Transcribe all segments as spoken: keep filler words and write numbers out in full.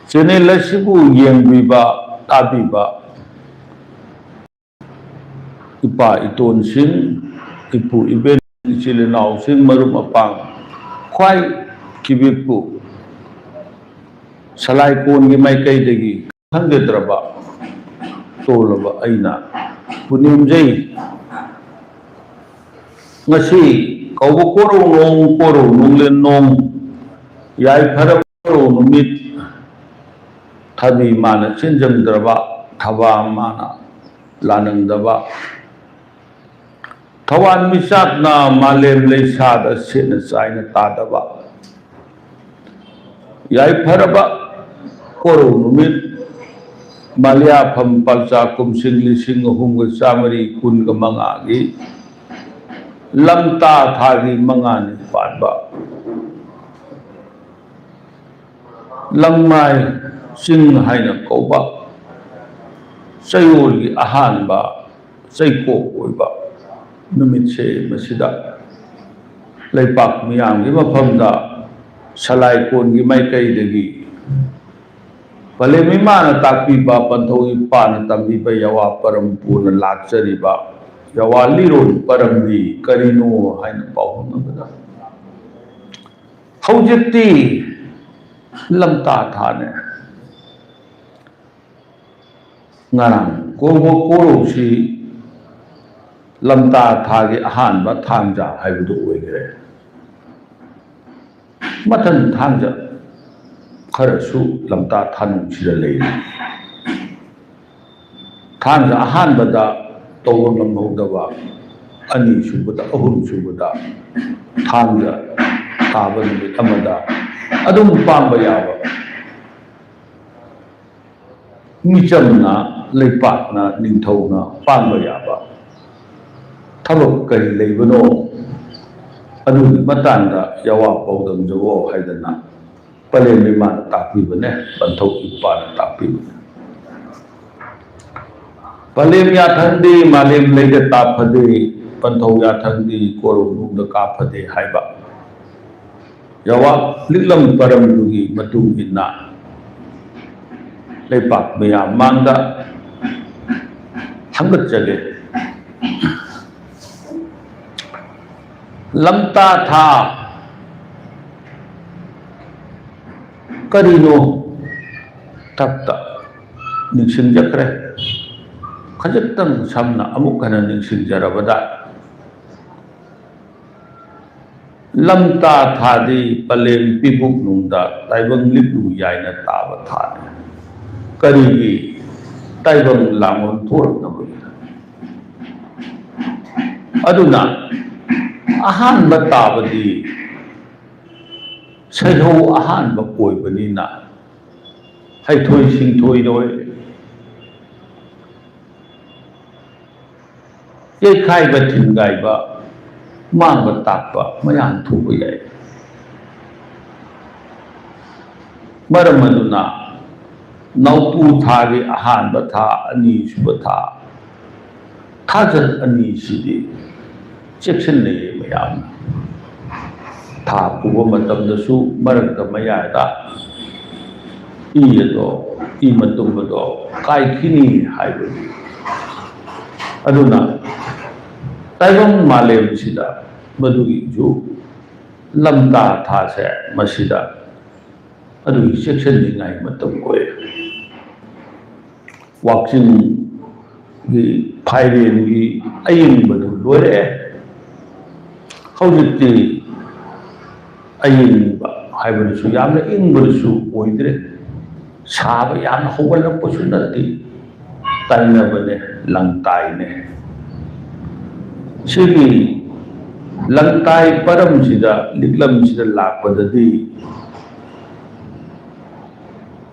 Channel ꯑꯁꯤꯕꯨ ꯌꯦꯡꯕꯤꯕ, ꯇꯥꯕꯤꯕ ꯏꯄꯥ ꯏꯇꯣꯟꯁꯤꯡ, ꯏꯄꯨ ꯏꯕꯦꯟ, ꯏꯆꯤꯜ ꯏꯅꯥꯎꯁꯤꯡ, ꯃꯔꯨꯞ ꯃꯄꯥꯡ, ꯈ꯭ꯋꯥꯏ ꯀꯤꯕꯤꯛꯄꯨ ꯁꯂꯥꯏꯀꯣꯟꯒꯤ ꯃꯥꯏꯀꯩꯗꯒꯤ ꯈꯪꯖꯗ꯭ꯔꯕ ꯇꯣꯜꯂꯕ ꯑꯩꯅ ꯄꯨꯅꯦꯝꯖꯩ꯫ ꯉꯁꯤ ꯀꯧꯕ ꯀꯣꯔꯧ ꯅꯣꯡ, ꯀꯣꯔꯧ ꯅꯣꯡꯂꯦꯟ ꯅꯣꯡ, ꯌꯥꯏꯐꯔꯕ ꯀꯣꯔꯧ ꯅꯨꯃꯤꯠ, ꯊꯕꯤ ꯃꯥꯅ ꯆꯤꯟꯖꯪꯗ꯭ꯔꯕ, ꯊꯕꯥ ꯃꯥꯅ ꯂꯥꯅꯪꯗꯕ, ꯊꯋꯥꯟ ꯃꯤꯆꯥꯛꯅ ꯃꯥꯂꯦꯝ ꯂꯩꯁꯥꯗ ꯁꯦꯠꯅ ꯆꯥꯏꯅ ꯇꯥꯗꯕ, ꯌꯥꯏꯐꯔꯕ ꯀꯣꯔꯧ ꯅꯨꯃꯤꯠ, ꯃꯂꯤꯌꯥꯐꯝ ꯄꯜꯆꯥ ꯀꯨꯝꯁꯤꯡ ꯂꯤꯁꯤꯡ ꯑꯍꯨꯝꯒ ꯆꯥꯃꯔꯤ ꯀꯨꯟꯒ ꯃꯉꯥꯒꯤ ꯂꯝꯇꯥ ꯊꯥꯒꯤ ꯃꯉꯥꯅꯤ ꯄꯥꯟꯕ, ꯂꯪꯃꯥꯏ ꯆꯤꯡ ꯍꯥꯏꯅ ꯀꯧꯕ ꯆꯌꯣꯜꯒꯤ ꯑꯍꯥꯟꯕ ꯆꯩꯀꯣꯛ ꯑꯣꯏꯕ ꯅꯨꯃꯤꯠꯁꯦ, ꯃꯁꯤꯗ ꯂꯩꯄꯥꯛ ꯃꯤꯌꯥꯝꯒꯤ ꯃꯐꯝꯗ ꯁꯂꯥꯏꯀꯣꯟꯒꯤ ꯃꯥꯏꯀꯩꯗꯒꯤ ꯄꯂꯦꯝ ꯏꯃꯥꯅ ꯇꯥꯛꯄꯤꯕ, ꯄꯟꯊꯧ ꯏꯄꯥꯅ ꯇꯝꯕꯤꯕ ꯌꯥꯋꯥ ꯄꯔꯝ ꯄꯨꯅ ꯂꯥꯛꯆꯔꯤꯕ ꯌꯥꯋꯥ ꯂꯤꯔꯣꯟ ꯄꯔꯝꯗꯤ ꯀꯔꯤꯅꯣ ꯍꯥꯏꯅ ꯄꯥꯎ ꯐꯥꯎꯅꯕꯗ, ꯍꯧꯖꯤꯛꯇꯤ ꯂꯝꯇꯥ ꯊꯥꯅꯦ꯫ ꯉꯔꯥꯡ ꯀꯣꯡꯕ ꯀꯣꯔꯧꯁꯤ ꯂꯝꯇꯥ ꯊꯥꯒꯤ ꯑꯍꯥꯟꯕ ꯊꯥꯡꯖ ꯍꯥꯏꯕꯗꯨ ꯑꯣꯏꯈ꯭ꯔꯦ꯫ ꯃꯊꯪ ꯊꯥꯡꯖ ꯈꯔꯁꯨ ꯂꯝꯇꯥ ꯊꯥꯅꯨꯡꯁꯤꯗ ꯂꯩꯔꯤ꯫ ꯊꯥꯡꯖ ꯑꯍꯥꯟꯕꯗ ꯇꯧꯕ ꯉꯝꯍꯧꯗꯕ, ꯑꯅꯤꯁꯨꯕꯗ, ꯑꯍꯨꯝꯁꯨꯕꯗ, ꯊꯥꯡꯖ ꯇꯥꯕ ꯅꯨꯃꯤꯠ ꯑꯃꯗ ꯑꯗꯨꯝ ꯄꯥꯡꯕ ꯌꯥꯕ, ꯃꯤꯆꯝꯅ, ꯂꯩꯄꯥꯛꯅ, ꯅꯤꯡꯊꯧꯅ ꯄꯥꯡꯕ ꯌꯥꯕ ꯊꯕꯛ ꯀꯔꯤ ꯂꯩꯕꯅꯣ? ꯑꯗꯨꯒꯤ ꯃꯇꯥꯡꯗ ꯌꯥꯋꯥ ꯄꯥꯎꯗꯝꯖꯋꯣ ꯍꯥꯏꯗꯅ ꯄꯂꯦꯝ ꯏꯃꯥꯅ ꯇꯥꯛꯄꯤꯕꯅꯦ, ꯄꯟꯊꯧ ꯏꯄꯥꯅ ꯇꯥꯛꯄꯤꯕꯅꯦ꯫ ꯄꯂꯦꯝ ꯌꯥꯊꯪꯗꯤ ꯃꯥꯂꯦꯝ ꯂꯩꯗ ꯇꯥꯐꯗꯦ, ꯄꯟꯊꯧ ꯌꯥꯊꯪꯗꯤ ꯀꯣꯔꯧꯅꯨꯡꯗ ꯀꯥꯐꯗꯦ ꯍꯥꯏꯕ ꯌꯥꯋꯥ ꯂꯤꯛꯂꯝ ꯄꯔꯝꯗꯨꯒꯤ ꯃꯇꯨꯡ ꯏꯟꯅ, ꯂꯩꯄꯥꯛ ꯃꯤꯌꯥꯝ ꯃꯥꯡꯗ ꯊꯥꯡꯒꯠꯆꯒꯦ꯫ ꯂꯝꯇꯥ ꯊꯥ ꯀꯔꯤꯅꯣ? ꯊꯛꯇ ꯅꯤꯡꯁꯤꯡꯖꯈ꯭ꯔꯦ꯫ ꯈꯖꯤꯛꯇꯪ ꯁꯝꯅ ꯑꯃꯨꯛ ꯍꯟꯅ ꯅꯤꯡꯁꯤꯡꯖꯔꯕꯗ, ꯂꯝꯇꯥ ꯊꯥꯗꯤ ꯄꯂꯦꯝ ꯄꯤꯕꯨꯛ ꯅꯨꯡꯗ ꯇꯥꯏꯕꯪ ꯂꯤꯛꯂꯨ ꯌꯥꯏꯅ ꯇꯥꯕ ꯊꯥꯅꯤ꯫ ꯀꯔꯤꯒꯤ? ꯇꯥꯏꯕꯪ ꯂꯥꯡꯕꯟ ꯊꯣꯛꯂꯛꯅꯕꯒꯤ꯫ ꯑꯗꯨꯅ ꯑꯍꯥꯟꯕ ꯇꯥꯕꯗꯤ ꯁꯩꯍꯧ ꯑꯍꯥꯟꯕ ꯑꯣꯏꯕꯅꯤꯅ ꯍꯩꯊꯣꯏ ꯁꯤꯡꯊꯣꯏꯔꯣꯏ, ꯌꯩꯈꯥꯏꯕ ꯊꯤꯟꯒꯥꯏꯕ, ꯃꯥꯡꯕ ꯇꯥꯛꯄ ꯃꯌꯥꯝ ꯊꯣꯛꯄ ꯌꯥꯏ꯫ ꯃꯔꯝ ꯑꯗꯨꯅ ꯅꯥꯎꯇꯨ ꯊꯥꯒꯤ ꯑꯍꯥꯟꯕ ꯊꯥ, ꯑꯅꯤꯁꯨꯕ ꯊꯥ, ꯊꯥꯖꯠ ꯑꯅꯤꯁꯤꯗꯤ ꯆꯦꯛꯁꯤꯟꯅꯩꯌꯦ ꯃꯌꯥꯝꯅ꯫ ꯊꯥ ꯄꯨꯕ ꯃꯇꯝꯗꯁꯨ ꯃꯔꯛꯇ ꯃꯌꯥꯏꯗ ꯏ ꯑꯗꯣ, ꯏ ꯃꯇꯨꯝ ꯑꯗꯣ ꯀꯥꯏꯈꯤꯅꯤ ꯍꯥꯏꯕꯅꯤ꯫ ꯑꯗꯨꯅ ꯇꯥꯏꯕꯪ ꯃꯥꯂꯦꯝꯁꯤꯗ ꯃꯗꯨꯒꯤꯁꯨ ꯂꯝꯇꯥ ꯊꯥꯁꯦ ꯃꯁꯤꯗ ꯑꯗꯨꯒꯤ ꯆꯦꯛꯁꯤꯟꯅꯤꯡꯉꯥꯏ ꯃꯇꯝ ꯑꯣꯏ꯫ ꯋꯥꯛꯆꯤꯡꯒꯤ ꯐꯥꯏꯔꯦꯟꯒꯤ ꯑꯏꯪꯕꯗꯨ ꯂꯣꯏꯔꯛꯑꯦ꯫ ꯍꯧꯖꯤꯛꯇꯤ ꯑꯏꯪꯕ ꯍꯥꯏꯕꯗꯨꯁꯨ ꯌꯥꯝꯅ ꯏꯪꯕꯗꯨꯁꯨ ꯑꯣꯏꯗ꯭ꯔꯦ꯫ ꯁꯥꯕ ꯌꯥꯝꯅ ꯍꯧꯒꯠꯂꯛꯄꯁꯨ ꯅꯠꯇꯦ꯫ ꯇꯥꯏꯅꯕꯅꯦ, ꯂꯪꯇꯥꯏꯅꯦ꯫ ꯁꯤꯒꯤ ꯂꯪꯇꯥꯏ ꯄꯔꯝꯁꯤꯗ, ꯂꯤꯛꯂꯝꯁꯤꯗ ꯂꯥꯛꯄꯗꯗꯤ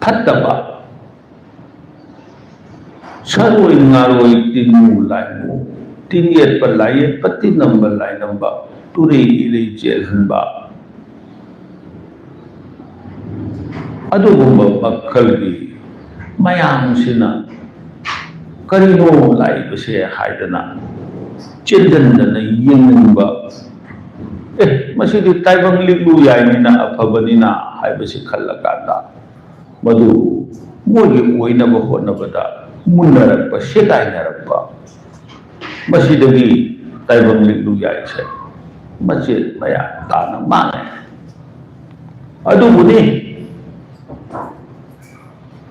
ꯐꯠꯇꯕ ꯁꯔꯣꯏ ꯉꯥꯔꯣꯏ, ꯇꯤꯟꯃꯨ ꯂꯥꯏꯃꯨ, ꯇꯤꯟ ꯌꯦꯠꯄ ꯂꯥꯏ ꯌꯦꯠꯄ, ꯇꯤꯟ ꯅꯝꯕ ꯂꯥꯏ ꯅꯝꯕ, ꯇꯨꯔꯩ ꯏꯔꯩ ꯆꯦꯜꯍꯟꯕ, ꯑꯗꯨꯒꯨꯝꯕ ꯃꯈꯜꯒꯤ ꯃꯌꯥꯝꯁꯤꯅ ꯀꯔꯤꯅꯣ ꯂꯥꯛꯏꯕꯁꯦ ꯍꯥꯏꯗꯅ ꯆꯦꯟꯁꯤꯟꯗꯅ ꯌꯦꯡꯅꯤꯡꯕ, ꯑꯦ, ꯃꯁꯤꯗꯤ ꯇꯥꯏꯕꯪ ꯂꯤꯛꯂꯨ ꯌꯥꯏꯅꯤꯅ, ꯑꯐꯕꯅꯤꯅ ꯍꯥꯏꯕꯁꯤ ꯈꯜꯂꯀꯥꯟꯗ ꯃꯗꯨ ꯃꯣꯏꯒꯤ ꯑꯣꯏꯅꯕ ꯍꯣꯠꯅꯕꯗ ꯃꯨꯟꯅꯔꯛꯄ, ꯁꯦꯒꯥꯏꯅꯔꯛꯄ, ꯃꯁꯤꯗꯒꯤ ꯇꯥꯏꯕꯪ ꯂꯤꯛꯂꯨ ꯌꯥꯏꯁꯦ ꯃꯆꯦꯠ ꯃꯌꯥ ꯇꯥꯅ ꯃꯥꯡꯉꯦ꯫ ꯑꯗꯨꯕꯨꯅꯤ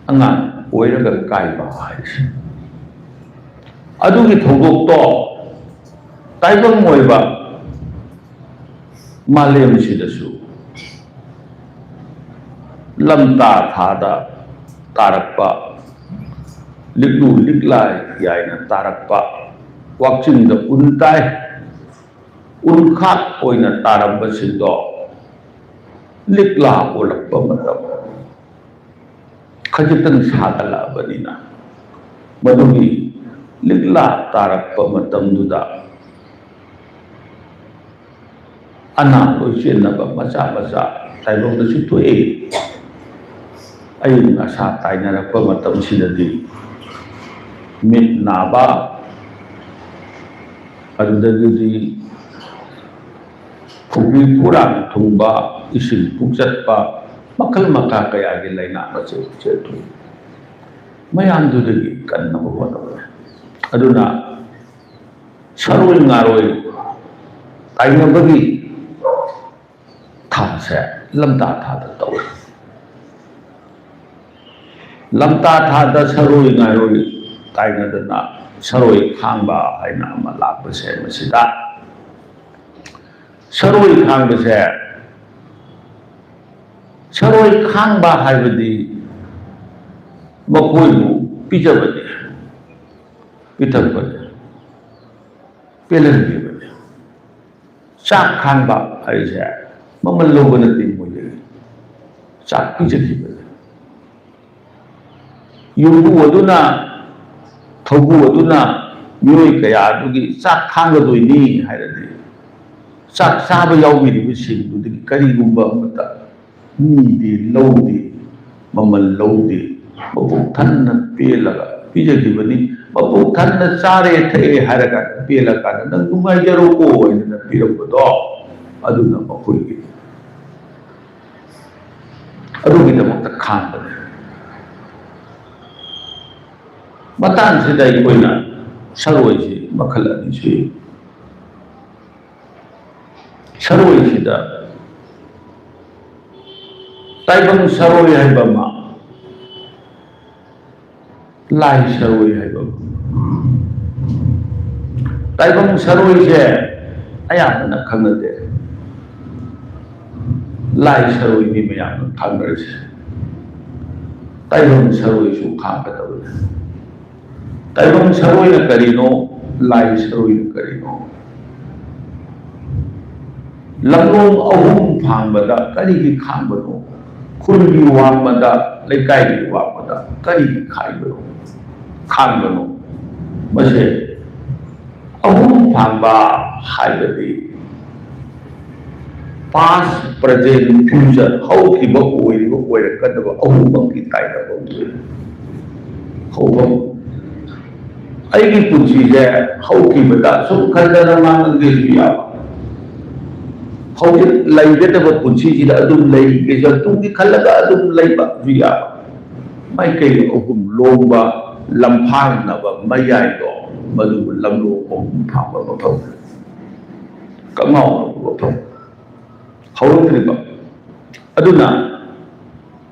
ꯑꯉꯥꯡ ꯑꯣꯏꯔꯒ ꯀꯥꯏꯕ ꯍꯥꯏꯁꯦ꯫ ꯑꯗꯨꯒꯤ ꯊꯧꯗꯣꯛꯇꯣ ꯇꯥꯏꯕꯪ ꯑꯣꯏꯕ ꯃꯥꯂꯦꯝꯁꯤꯗꯁꯨ ꯂꯝꯇꯥ ꯊꯥꯗ ꯇꯥꯔꯛꯄ, ꯂꯤꯛꯂꯨ ꯂꯤꯛꯂꯥ ꯌꯥꯏꯅ ꯇꯥꯔꯛꯄ, ꯋꯥꯛꯆꯤꯡꯗ ꯎꯟ ꯇꯥꯏ, ꯎꯟꯈꯥꯛ ꯑꯣꯏꯅ ꯇꯥꯔꯝꯕꯁꯤꯡꯗꯣ ꯂꯤꯛꯂꯥ ꯑꯣꯜꯂꯛꯄ ꯃꯇꯝ, ꯈꯖꯤꯛꯇꯪ ꯁꯥꯒꯠꯂꯛꯑꯕꯅꯤꯅ, ꯃꯗꯨꯒꯤ ꯂꯤꯛꯂꯥ ꯇꯥꯔꯛꯄ ꯃꯇꯝꯗꯨꯗ ꯑꯅꯥ ꯂꯣꯏ ꯆꯦꯟꯅꯕ ꯃꯆꯥ ꯃꯆꯥ ꯇꯥꯏꯕꯪꯗꯁꯨ ꯊꯣꯛꯏ꯫ ꯑꯏꯪ ꯑꯁꯥ ꯇꯥꯏꯅꯔꯛꯄ ꯃꯇꯝꯁꯤꯗꯗꯤ ꯃꯤꯠ ꯅꯥꯕ, ꯑꯗꯨꯗꯒꯤꯗꯤ ꯈꯨꯕꯤ ꯈꯨꯔꯥꯡ ꯊꯨꯡꯕ, ꯏꯁꯤꯡ ꯄꯨꯛꯆꯠꯄ, ꯃꯈꯜ ꯃꯈꯥ ꯀꯌꯥꯒꯤ ꯂꯥꯏꯅꯥ ꯃꯆꯦꯠ ꯃꯆꯦꯠ ꯊꯣꯛꯏ꯫ ꯃꯌꯥꯝꯗꯨꯗꯒꯤ ꯀꯟꯅꯕ ꯍꯣꯠꯅꯕꯅꯤ꯫ ꯑꯗꯨꯅ ꯁꯔꯣꯏ ꯉꯥꯔꯣꯏ ꯇꯥꯏꯅꯕꯒꯤ ꯊꯥꯁꯦ ꯂꯝꯇꯥ ꯊꯥꯗ ꯇꯧꯏ꯫ ꯂꯝꯇꯥ ꯊꯥꯗ ꯁꯔꯣꯏ ꯉꯥꯔꯣꯏ ꯇꯥꯏꯅꯗꯅ ꯁꯔꯣꯏ ꯈꯥꯡꯕ ꯍꯥꯏꯅ ꯑꯃ ꯂꯥꯛꯄꯁꯦ, ꯃꯁꯤꯗ ꯁꯔꯣꯏ ꯈꯥꯡꯕꯁꯦ, ꯁꯔꯣꯏ ꯈꯥꯡꯕ ꯍꯥꯏꯕꯗꯤ ꯃꯈꯣꯏꯕꯨ ꯄꯤꯖꯕꯅꯤ, ꯄꯤꯊꯛꯄꯅꯤ, ꯄꯦꯜꯍꯟꯕꯤꯕꯅꯤ꯫ ꯆꯥꯛ ꯈꯥꯡꯕ ꯍꯥꯏꯁꯦ ꯃꯃꯜ ꯂꯧꯕ ꯅꯠꯇꯦ, ꯃꯣꯏꯗꯒꯤ ꯆꯥꯛ ꯄꯤꯖꯈꯤꯕꯅꯤ꯫ ꯌꯨꯝꯕꯨ ꯑꯗꯨꯅ, ꯊꯧꯕꯨ ꯑꯗꯨꯅ ꯃꯤꯑꯣꯏ ꯀꯌꯥ ꯑꯗꯨꯒꯤ ꯆꯥꯛ ꯈꯥꯡꯒꯗꯣꯏꯅꯤ ꯍꯥꯏꯔꯗꯤ, ꯆꯥꯛ ꯆꯥꯕ ꯌꯥꯎꯕꯤꯔꯤꯕꯁꯤꯡꯗꯨꯗꯒꯤ ꯀꯔꯤꯒꯨꯝꯕ ꯑꯃꯠꯇ ꯃꯤꯗꯤ ꯂꯧꯗꯦ, ꯃꯃꯜ ꯂꯧꯗꯦ, ꯃꯄꯨꯛ ꯊꯟꯅ ꯄꯦꯜꯂꯒ ꯄꯤꯖꯈꯤꯕꯅꯤ꯫ ꯃꯄꯨꯛ ꯊꯟꯅ ꯆꯥꯔꯦ ꯊꯛꯑꯦ ꯍꯥꯏꯔꯀꯥꯟꯗ, ꯄꯦꯜꯂꯀꯥꯟꯗ "ꯅꯪ ꯅꯨꯡꯉꯥꯏꯖꯔꯣꯀꯣ" ꯍꯥꯏꯗꯅ ꯄꯤꯔꯛꯄꯗꯣ, ꯑꯗꯨꯅ ꯃꯈꯣꯏꯒꯤ ꯑꯗꯨꯒꯤꯗꯃꯛꯇ ꯈꯥꯡꯕꯅꯦ꯫ ꯃꯇꯥꯡꯁꯤꯗ ꯑꯩꯈꯣꯏꯅ ꯁꯔꯣꯏꯁꯤ ꯃꯈꯜ ꯑꯅꯤ ꯁꯨꯏ꯫ ꯁꯔꯣꯏꯁꯤꯗ ꯇꯥꯏꯕꯪ ꯁꯔꯣꯏ ꯍꯥꯏꯕ ꯑꯃ, ꯂꯥꯏ ꯁꯔꯣꯏ ꯍꯥꯏꯕ ꯑꯃ꯫ ꯇꯥꯏꯕꯪ ꯁꯔꯣꯏꯁꯦ ꯑꯌꯥꯝꯕꯅ ꯈꯪꯅꯗꯦ꯫ ꯂꯥꯏ ꯁꯔꯣꯏꯅꯤ ꯃꯌꯥꯝꯅ ꯈꯪꯅꯔꯤꯁꯦ꯫ ꯇꯥꯏꯕꯪ ꯁꯔꯣꯏꯁꯨ ꯈꯥꯡꯒꯗꯕꯅꯤ꯫ ꯇꯥꯏꯕꯪ ꯁꯔꯣꯏꯅ ꯀꯔꯤꯅꯣ? ꯂꯥꯏ ꯁꯔꯣꯏꯅ ꯀꯔꯤꯅꯣ? ꯂꯝꯂꯣꯡ ꯑꯍꯨꯝ ꯐꯥꯡꯕꯗ ꯀꯔꯤꯒꯤ ꯈꯥꯡꯕꯅꯣ? ꯈꯨꯜꯒꯤ ꯋꯥꯡꯃꯗ, ꯂꯩꯀꯥꯏꯒꯤ ꯋꯥꯡꯃꯗ ꯀꯔꯤꯒꯤ ꯈꯥꯏꯕꯅꯣ, ꯈꯥꯡꯕꯅꯣ? ꯃꯁꯦ ꯑꯍꯨꯝ ꯐꯥꯡꯕ ꯍꯥꯏꯕꯗꯤ past, present, future, ꯍꯧꯈꯤꯕ, ꯑꯣꯏꯔꯤꯕ, ꯑꯣꯏꯔꯛꯀꯗꯕ ꯑꯍꯨꯝꯃꯛꯀꯤ ꯇꯥꯏꯅꯐꯝ ꯊꯣꯛꯏ꯫ ꯍꯧꯐꯝ꯫ ꯑꯩꯒꯤ ꯄꯨꯟꯁꯤꯁꯦ ꯍꯧꯈꯤꯕꯗ ꯁꯨꯝ ꯈꯟꯗꯅ ꯃꯥꯡꯍꯟꯒꯦꯁꯨ ꯌꯥꯕ, ꯍꯧꯖꯤꯛ ꯂꯩꯒꯗꯕ ꯄꯨꯟꯁꯤꯁꯤꯗ ꯑꯗꯨꯝ ꯂꯩꯒꯦꯁꯨ, ꯇꯨꯡꯒꯤ ꯈꯜꯂꯒ ꯑꯗꯨꯝ ꯂꯩꯕꯁꯨ ꯌꯥꯕ꯫ ꯃꯥꯏꯀꯩ ꯑꯍꯨꯝ ꯂꯣꯡꯕ, ꯂꯝꯐꯥꯡꯅꯕ ꯃꯌꯥꯏꯗꯣ, ꯃꯗꯨꯕꯨ ꯂꯝꯂꯣꯡ ꯑꯍꯨꯝ ꯐꯥꯡꯕ ꯃꯐꯝ, ꯀꯛꯉꯥꯎꯅꯕ ꯃꯐꯝ꯫ ꯍꯧꯔꯛꯇ꯭ꯔꯤꯕ꯫ ꯑꯗꯨꯅ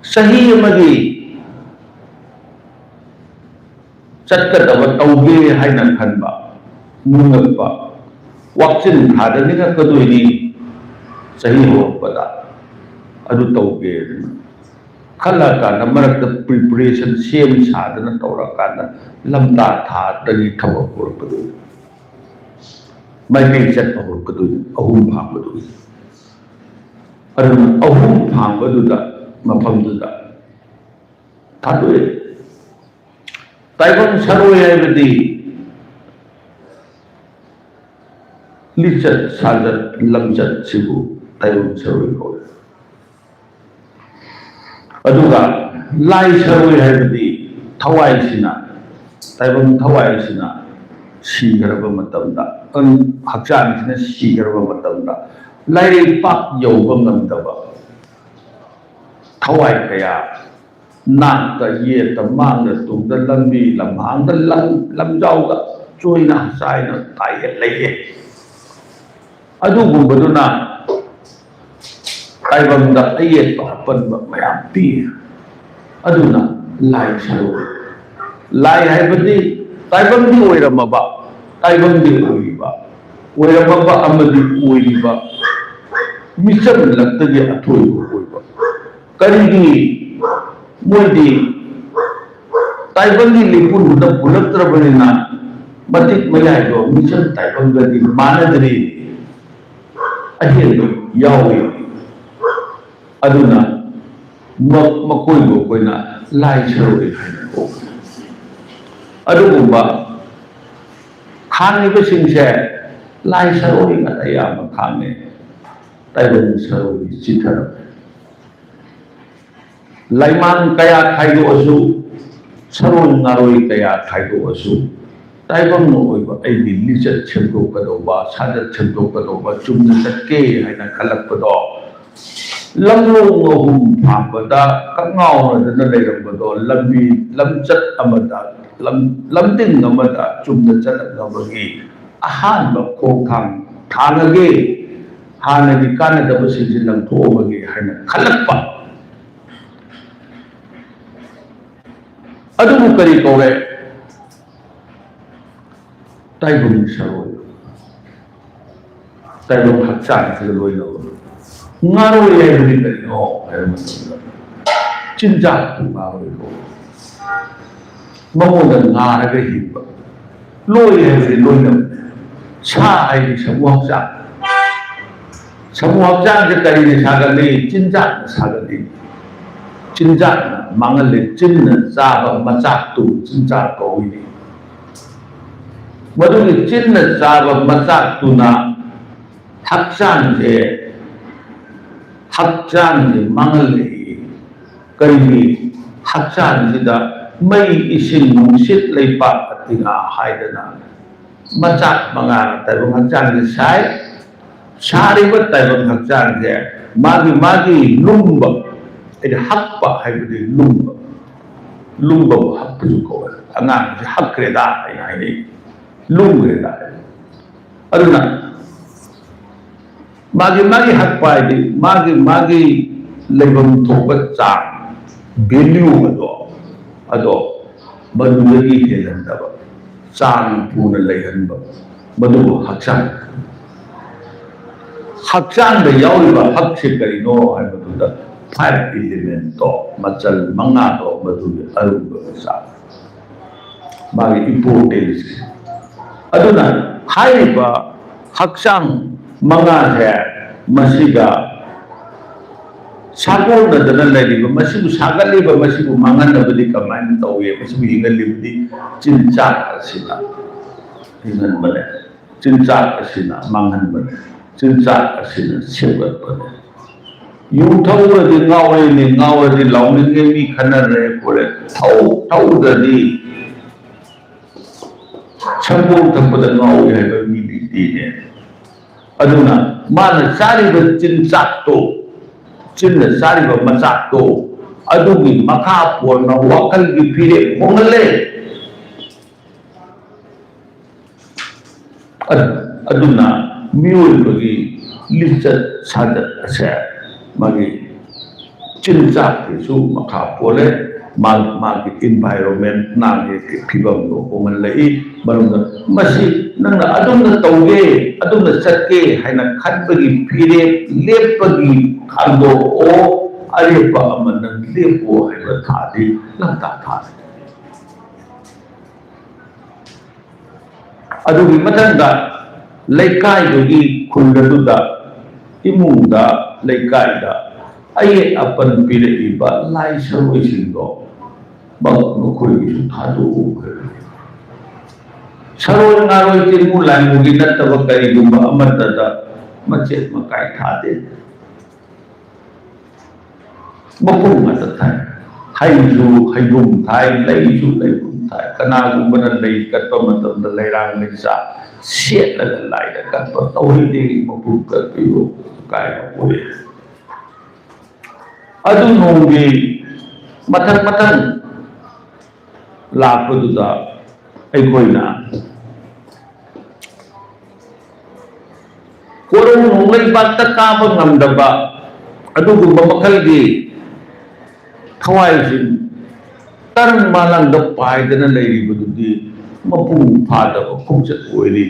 ꯆꯍꯤ ꯑꯃꯒꯤ ꯆꯠꯀꯗꯕ, ꯇꯧꯒꯦ ꯍꯥꯏꯅ ꯈꯟꯕ, ꯅꯤꯡꯉꯛꯄ, ꯋꯥꯛꯆꯤꯟ ꯊꯥꯗ ꯅꯤꯡꯉꯛꯀꯗꯣꯏꯅꯤ ꯆꯍꯤ ꯍꯧꯔꯛꯄꯗ꯫ ꯑꯗꯨ ꯇꯧꯒꯦ ꯈꯜꯂꯀꯥꯟꯗ, ꯃꯔꯛꯇ preparation ꯁꯦꯝ ꯁꯥꯗꯅ ꯇꯧꯔꯀꯥꯟꯗ, ꯂꯝꯇꯥ ꯊꯥꯗꯒꯤ ꯊꯕꯛ ꯍꯧꯔꯛꯀꯗꯣꯏꯅꯤ꯫ ꯃꯥꯏꯀꯩ ꯆꯠꯄ ꯍꯧꯔꯛꯀꯗꯣꯏꯅꯤ, ꯑꯍꯨꯝ ꯐꯥꯡꯕꯗꯨꯒꯤ꯫ ꯑꯗꯨꯅ ꯑꯍꯨꯝ ꯐꯥꯡꯕꯗꯨꯗ, ꯃꯐꯝꯗꯨꯗ ꯊꯥꯗꯣꯛꯑꯦ꯫ ꯇꯥꯏꯕꯪ ꯁꯔꯣꯏ ꯍꯥꯏꯕꯗꯤ ꯂꯤꯆꯠ ꯁꯥꯖꯠ ꯂꯝꯆꯠꯁꯤꯕꯨ ꯇꯥꯏꯕꯪ ꯁꯔꯣꯏ ꯀꯧꯏ꯫ ꯑꯗꯨꯒ ꯂꯥꯏ ꯁꯔꯣꯏ ꯍꯥꯏꯕꯗꯤ ꯊꯋꯥꯏꯁꯤꯅ, ꯇꯥꯏꯕꯪ ꯊꯋꯥꯏꯁꯤꯅ ꯁꯤꯈ꯭ꯔꯕ ꯃꯇꯝꯗ, ꯍꯛꯆꯥꯡꯁꯤꯅ ꯁꯤꯈ꯭ꯔꯕ ꯃꯇꯝꯗ, ꯂꯥꯏꯔꯩꯄꯥꯛ ꯌꯧꯕ ꯉꯝꯗꯕ ꯊꯋꯥꯏ ꯀꯌꯥ ꯅꯥꯛꯇ, ꯌꯦꯠꯇ, ꯃꯥꯡꯗ, ꯇꯨꯡꯗ, ꯂꯝꯕꯤ ꯂꯝꯍꯥꯡꯗ, ꯂꯝ ꯂꯝꯖꯥꯎꯗ ꯆꯣꯏꯅ ꯆꯥꯏꯅ ꯇꯥꯏꯌꯦ ꯂꯩꯌꯦ꯫ ꯑꯗꯨꯒꯨꯝꯕꯗꯨꯅ ꯇꯥꯏꯕꯪꯗ ꯑꯌꯦꯠꯄ ꯑꯄꯟꯕ ꯃꯌꯥꯝ ꯄꯤ꯫ ꯑꯗꯨꯅ ꯂꯥꯏ ꯁꯔꯨ꯫ ꯂꯥꯏ ꯍꯥꯏꯕꯗꯤ ꯇꯥꯏꯕꯪꯒꯤ ꯑꯣꯏꯔꯝꯃꯕ, ꯇꯥꯏꯕꯪꯒꯤ ꯑꯣꯏꯔꯤꯕ, ꯑꯣꯏꯔꯝꯃꯕ ꯑꯃꯗꯤ ꯑꯣꯏꯔꯤꯕ ꯃꯤꯆꯝ ꯂꯛꯇꯒꯤ ꯑꯊꯣꯏꯕ ꯑꯣꯏꯕ꯫ ꯀꯔꯤꯒꯤ ꯃꯣꯏꯗꯤ ꯇꯥꯏꯕꯪꯒꯤ ꯂꯩꯄꯨꯟꯗꯨꯗ ꯄꯨꯜꯂꯛꯇ꯭ꯔꯕꯅꯤꯅ ꯃꯇꯤꯛ ꯃꯌꯥꯏꯗꯣ ꯃꯤꯆꯝ ꯇꯥꯏꯕꯪꯒꯗꯤ ꯃꯥꯟꯅꯗ꯭ꯔꯤ, ꯑꯍꯦꯟꯕ ꯌꯥꯎꯏ꯫ ꯑꯗꯨꯅ ꯃ-, ꯃꯈꯣꯏꯕꯨ ꯑꯩꯈꯣꯏꯅ ꯂꯥꯏ ꯁꯔꯣꯏ ꯍꯥꯏꯅ ꯀꯧꯏ꯫ ꯑꯗꯨꯒꯨꯝꯕ ꯈꯥꯡꯉꯤꯕꯁꯤꯡꯁꯦ ꯂꯥꯏ ꯁꯔꯣꯏꯅ ꯑꯌꯥꯝꯕ ꯈꯥꯡꯉꯦ꯫ ꯇꯥꯏꯕꯪ ꯁꯔꯣꯏ ꯆꯤꯊꯔꯝꯃꯦ꯫ ꯂꯥꯏꯃꯥꯡ ꯀꯌꯥ ꯈꯥꯏꯗꯣꯛꯑꯁꯨ, ꯁꯔꯣꯏ ꯉꯥꯔꯣꯏ ꯀꯌꯥ ꯈꯥꯏꯗꯣꯛꯑꯁꯨ, ꯇꯥꯏꯕꯪꯅ ꯑꯣꯏꯕ ꯑꯩꯒꯤ ꯂꯤꯆꯠ ꯁꯦꯝꯗꯣꯛꯀꯗꯧꯕ, ꯁꯥꯖꯠ ꯁꯦꯝꯗꯣꯛꯀꯗꯧꯕ, ꯆꯨꯝꯅ ꯆꯠꯀꯦ ꯍꯥꯏꯅ ꯈꯜꯂꯛꯄꯗꯣ, ꯂꯝꯂꯣꯡ ꯑꯍꯨꯝ ꯐꯥꯡꯕꯗ ꯀꯛꯉꯥꯎꯅꯗꯅ ꯂꯩꯔꯝꯕꯗꯣ, ꯂꯝꯕꯤ ꯂꯝꯆꯠ ꯑꯃꯗ, ꯂꯝ-, ꯂꯝꯗꯤꯡ ꯑꯃꯗ ꯆꯨꯝꯅ ꯆꯠꯂꯛꯅꯕꯒꯤ ꯑꯍꯥꯟꯕ ꯈꯣꯡꯊꯥꯡ ꯊꯥꯡꯉꯒꯦ, ꯍꯥꯟꯅꯒꯤ ꯀꯥꯟꯅꯗꯕꯁꯤꯡꯁꯤ ꯂꯪꯊꯣꯛꯑꯝꯃꯒꯦ ꯍꯥꯏꯅ ꯈꯜꯂꯛꯄ꯫ ꯑꯗꯨꯕꯨ ꯀꯔꯤ ꯀꯧꯔꯦ? ꯇꯥꯏꯕꯪ ꯁꯔꯣꯏ, ꯇꯥꯏꯕꯪ ꯍꯛꯆꯥꯡꯁꯤꯒ ꯂꯣꯏꯅꯕ꯫ ꯉꯥꯔꯣꯏ ꯍꯥꯏꯕꯗꯤ ꯀꯔꯤꯅꯣ ꯍꯥꯏꯕ ꯃꯇꯝꯗ, ꯆꯤꯟꯖꯥꯛꯇꯨ ꯉꯥꯔꯣꯏ ꯀꯧꯏ꯫ ꯃꯉꯣꯟꯗ ꯉꯥꯔꯒ ꯍꯤꯡꯕ꯫ ꯂꯣꯏ ꯍꯥꯏꯕꯗꯤ ꯂꯣꯏꯅꯕꯅꯦ꯫ ꯁꯥ ꯍꯥꯏꯗꯤ ꯁꯃꯨ ꯍꯛꯆꯥꯡ꯫ ꯁꯃꯨ ꯍꯛꯆꯥꯡꯁꯦ ꯀꯔꯤꯅ ꯁꯥꯒꯠꯂꯤ? ꯆꯤꯟꯖꯥꯛꯅ ꯁꯥꯒꯠꯂꯤ꯫ ꯆꯤꯟꯖꯥꯛꯅ ꯃꯥꯡꯍꯜꯂꯤ꯫ ꯆꯤꯟꯅ ꯆꯥꯕ ꯃꯆꯥꯛꯇꯨ ꯆꯤꯟꯖꯥꯛ ꯀꯧꯏ꯫ ꯃꯗꯨꯒꯤ ꯆꯤꯟꯅ ꯆꯥꯕ ꯃꯆꯥꯛꯇꯨꯅ ꯍꯛꯆꯥꯡꯁꯦ, ꯍꯛꯆꯥꯡꯁꯦ ꯃꯥꯡꯍꯜꯂꯛꯏ꯫ ꯀꯔꯤꯒꯤ? ꯍꯛꯆꯥꯡꯁꯤꯗ ꯃꯩ, ꯏꯁꯤꯡ, ꯅꯨꯡꯁꯤꯠ, ꯂꯩꯄꯥꯛ, ꯑꯇꯤꯌꯥ ꯍꯥꯏꯗꯅ ꯃꯆꯥꯛ ꯃꯉꯥꯅ ꯇꯥꯏꯕꯪ ꯍꯛꯆꯥꯡꯁꯦ ꯁꯥꯏ꯫ ꯁꯥꯔꯤꯕ ꯇꯥꯏꯕꯪ ꯍꯛꯆꯥꯡꯁꯦ ꯃꯥꯒꯤ ꯃꯥꯒꯤ ꯂꯨꯝꯕ, ꯑꯩꯗꯤ ꯍꯛꯄ ꯍꯥꯏꯕꯗꯤ ꯂꯨꯝꯕ, ꯂꯨꯝꯕꯕꯨ ꯍꯛꯄꯁꯨ ꯀꯧꯋꯦ꯫ ꯑꯉꯥꯡꯁꯦ ꯍꯛꯈ꯭ꯔꯦꯗ ꯍꯥꯏꯅ ꯍꯥꯏꯅꯩ, ꯂꯨꯝꯈ꯭ꯔꯦꯗ꯫ ꯑꯗꯨꯅ ꯃꯥꯒꯤ ꯃꯥꯒꯤ ꯍꯛꯄ ꯍꯥꯏꯗꯤ ꯃꯥꯒꯤ ꯃꯥꯒꯤ ꯂꯩꯐꯝ ꯊꯣꯛꯄ ꯆꯥꯡ, ꯚꯦꯂ꯭ꯌꯨ ꯑꯗꯣ, ꯑꯗꯣ ꯃꯗꯨꯗꯒꯤ ꯍꯦꯜꯍꯟꯗꯕ, ꯆꯥꯡ ꯄꯨꯅ ꯂꯩꯍꯟꯕ, ꯃꯗꯨꯕꯨ ꯍꯛꯆꯥꯡ꯫ ꯍꯛꯆꯥꯡꯗ ꯌꯥꯎꯔꯤꯕ ꯍꯛꯁꯦ ꯀꯔꯤꯅꯣ ꯍꯥꯏꯕꯗꯨꯗ, ꯐꯥꯏꯚ ꯏꯂꯤꯃꯦꯟꯇꯣ, ꯃꯆꯜ ꯃꯉꯥꯗꯣ, ꯃꯗꯨꯒꯤ ꯑꯔꯨꯝꯕ ꯃꯆꯥꯛ, ꯃꯥꯒꯤ ꯏꯝꯄꯣꯔꯇꯦꯟꯁ꯫ ꯑꯗꯨꯅ ꯍꯥꯏꯔꯤꯕ ꯍꯛꯆꯥꯡ ꯃꯉꯥꯁꯦ, ꯃꯁꯤꯒ ꯁꯥꯒꯣꯟꯅꯗꯅ ꯂꯩꯔꯤꯕ, ꯃꯁꯤꯕꯨ ꯁꯥꯒꯠꯂꯤꯕ, ꯃꯁꯤꯕꯨ ꯃꯥꯡꯍꯟꯅꯕꯗꯤ ꯀꯃꯥꯏꯅ ꯇꯧꯏ? ꯃꯁꯤꯕꯨ ꯍꯤꯡꯍꯜꯂꯤꯕꯗꯤ ꯆꯤꯟꯖꯥꯛ ꯑꯁꯤꯅ ꯍꯤꯡꯍꯟꯕꯅꯦ꯫ ꯆꯤꯟꯖꯥꯛ ꯑꯁꯤꯅ ꯃꯥꯡꯍꯟꯕꯅꯦ꯫ ꯆꯤꯟꯖꯥꯛ ꯑꯁꯤꯅ ꯁꯦꯝꯒꯠꯄꯅꯦ꯫ ꯌꯨ ꯊꯛꯎꯔꯗꯤ ꯉꯥꯎꯔꯦꯅꯦ, ꯉꯥꯎꯔꯗꯤ ꯂꯥꯎꯅꯤꯡꯉꯦ, ꯃꯤ ꯈꯟꯅꯔꯦ ꯈꯣꯠꯂꯦ꯫ ꯊꯛꯎ-, ꯊꯛꯎꯗ꯭ꯔꯗꯤ ꯁꯪꯒꯣꯝ ꯊꯛꯄꯗ ꯉꯥꯎꯏ ꯍꯥꯏꯕ ꯃꯤ ꯂꯩꯇꯦꯅꯦ꯫ ꯑꯗꯨꯅ ꯃꯥꯅ ꯆꯥꯔꯤꯕ ꯆꯤꯟꯖꯥꯛꯇꯣ, ꯆꯤꯟꯅ ꯆꯥꯔꯤꯕ ꯃꯆꯥꯛꯇꯣ, ꯑꯗꯨꯒꯤ ꯃꯈꯥ ꯄꯣꯟꯅ ꯋꯥꯈꯜꯒꯤ ꯐꯤꯔꯦꯞ ꯍꯣꯡꯍꯜꯂꯦ꯫ ꯑꯗꯨꯅ ꯃꯤꯑꯣꯏꯕꯒꯤ ꯂꯤꯆꯠ ꯁꯥꯖꯠ ꯑꯁꯦ ꯃꯥꯒꯤ ꯆꯤꯟꯖꯥꯛꯀꯤꯁꯨ ꯃꯈꯥ ꯄꯣꯜꯂꯦ꯫ ꯃꯥ-, ꯃꯥꯒꯤ ꯏꯟꯚꯥꯏꯔꯣꯟꯃꯦꯟ, ꯃꯥꯒꯤ ꯐꯤꯕꯝꯗꯣ ꯍꯣꯡꯍꯜꯂꯛꯏ꯫ ꯃꯔꯝꯗ ꯃꯁꯤ ꯅꯪꯅ ꯑꯗꯨꯝꯅ ꯇꯧꯒꯦ, ꯑꯗꯨꯝꯅ ꯆꯠꯀꯦ ꯍꯥꯏꯅ ꯈꯟꯕꯒꯤ ꯐꯤꯔꯦꯞ ꯂꯦꯞꯄꯒꯤ ꯈꯟꯗꯣꯛꯑꯣ꯫ ꯑꯔꯦꯞꯄ ꯑꯃ ꯅꯪ ꯂꯦꯞꯄꯣ ꯍꯥꯏꯕ ꯊꯥꯗꯤ ꯂꯝꯇꯥ ꯊꯥꯅꯤ꯫ ꯑꯗꯨꯒꯤ ꯃꯊꯪꯗ ꯂꯩꯀꯥꯏꯗꯨꯒꯤ ꯈꯨꯜ ꯑꯗꯨꯗ, ꯏꯃꯨꯡꯗ, ꯂꯩꯀꯥꯏꯗ ꯑꯌꯦꯠ ꯑꯄꯟ ꯄꯤꯔꯛꯏꯕ ꯂꯥꯏ ꯁꯔꯣꯏꯁꯤꯡꯗꯣ ꯃꯈꯣꯏꯒꯤꯁꯨ ꯊꯥꯗꯣꯛꯎ ꯍꯥꯏꯕꯅꯤ꯫ ꯁꯔꯣꯏ ꯉꯥꯔꯣꯏ ꯇꯤꯟꯃꯨ ꯂꯥꯏꯃꯨꯒꯤ ꯅꯠꯇꯕ ꯀꯔꯤꯒꯨꯝꯕ ꯑꯃꯠꯇꯗ ꯃꯆꯦꯠ ꯃꯀꯥꯏ ꯊꯥꯗꯦ꯫ ꯃꯄꯨꯝ ꯉꯥꯛꯇ ꯊꯥꯏ꯫ ꯍꯩꯁꯨ ꯍꯩꯕꯨꯝ ꯊꯥꯏ, ꯂꯩꯁꯨ ꯂꯩꯕꯨꯝ ꯊꯥꯏ꯫ ꯀꯅꯥꯒꯨꯝꯕꯅ ꯂꯩ ꯀꯠꯄ ꯃꯇꯝꯗ ꯂꯩꯔꯥꯡ ꯂꯩꯆꯥ ꯁꯦꯠꯂꯒ ꯂꯥꯏꯗ ꯀꯠꯄ ꯇꯧꯍꯩꯗꯦ, ꯃꯄꯨꯝ ꯀꯠꯄꯤꯌꯨ ꯀꯥꯏꯅ ꯑꯣꯏ꯫ ꯑꯗꯨ ꯅꯣꯡꯒꯤ ꯃꯊꯪ ꯃꯊꯪ ꯂꯥꯛꯄꯗꯨꯗ ꯑꯩꯈꯣꯏꯅ ꯀꯣꯔꯧ ꯅꯣꯡꯂꯩꯕꯥꯛꯇ ꯀꯥꯕ ꯉꯝꯗꯕ ꯑꯗꯨꯒꯨꯝꯕ ꯃꯈꯜꯒꯤ ꯊꯋꯥꯏꯁꯤꯡ ꯇꯔꯪ ꯃꯥꯂꯪꯗ ꯄꯥꯏꯗꯅ ꯂꯩꯔꯤꯕꯗꯨꯗꯤ ꯃꯄꯨꯡ ꯐꯥꯗꯕ ꯈꯣꯡꯆꯠ ꯑꯣꯏꯔꯤ꯫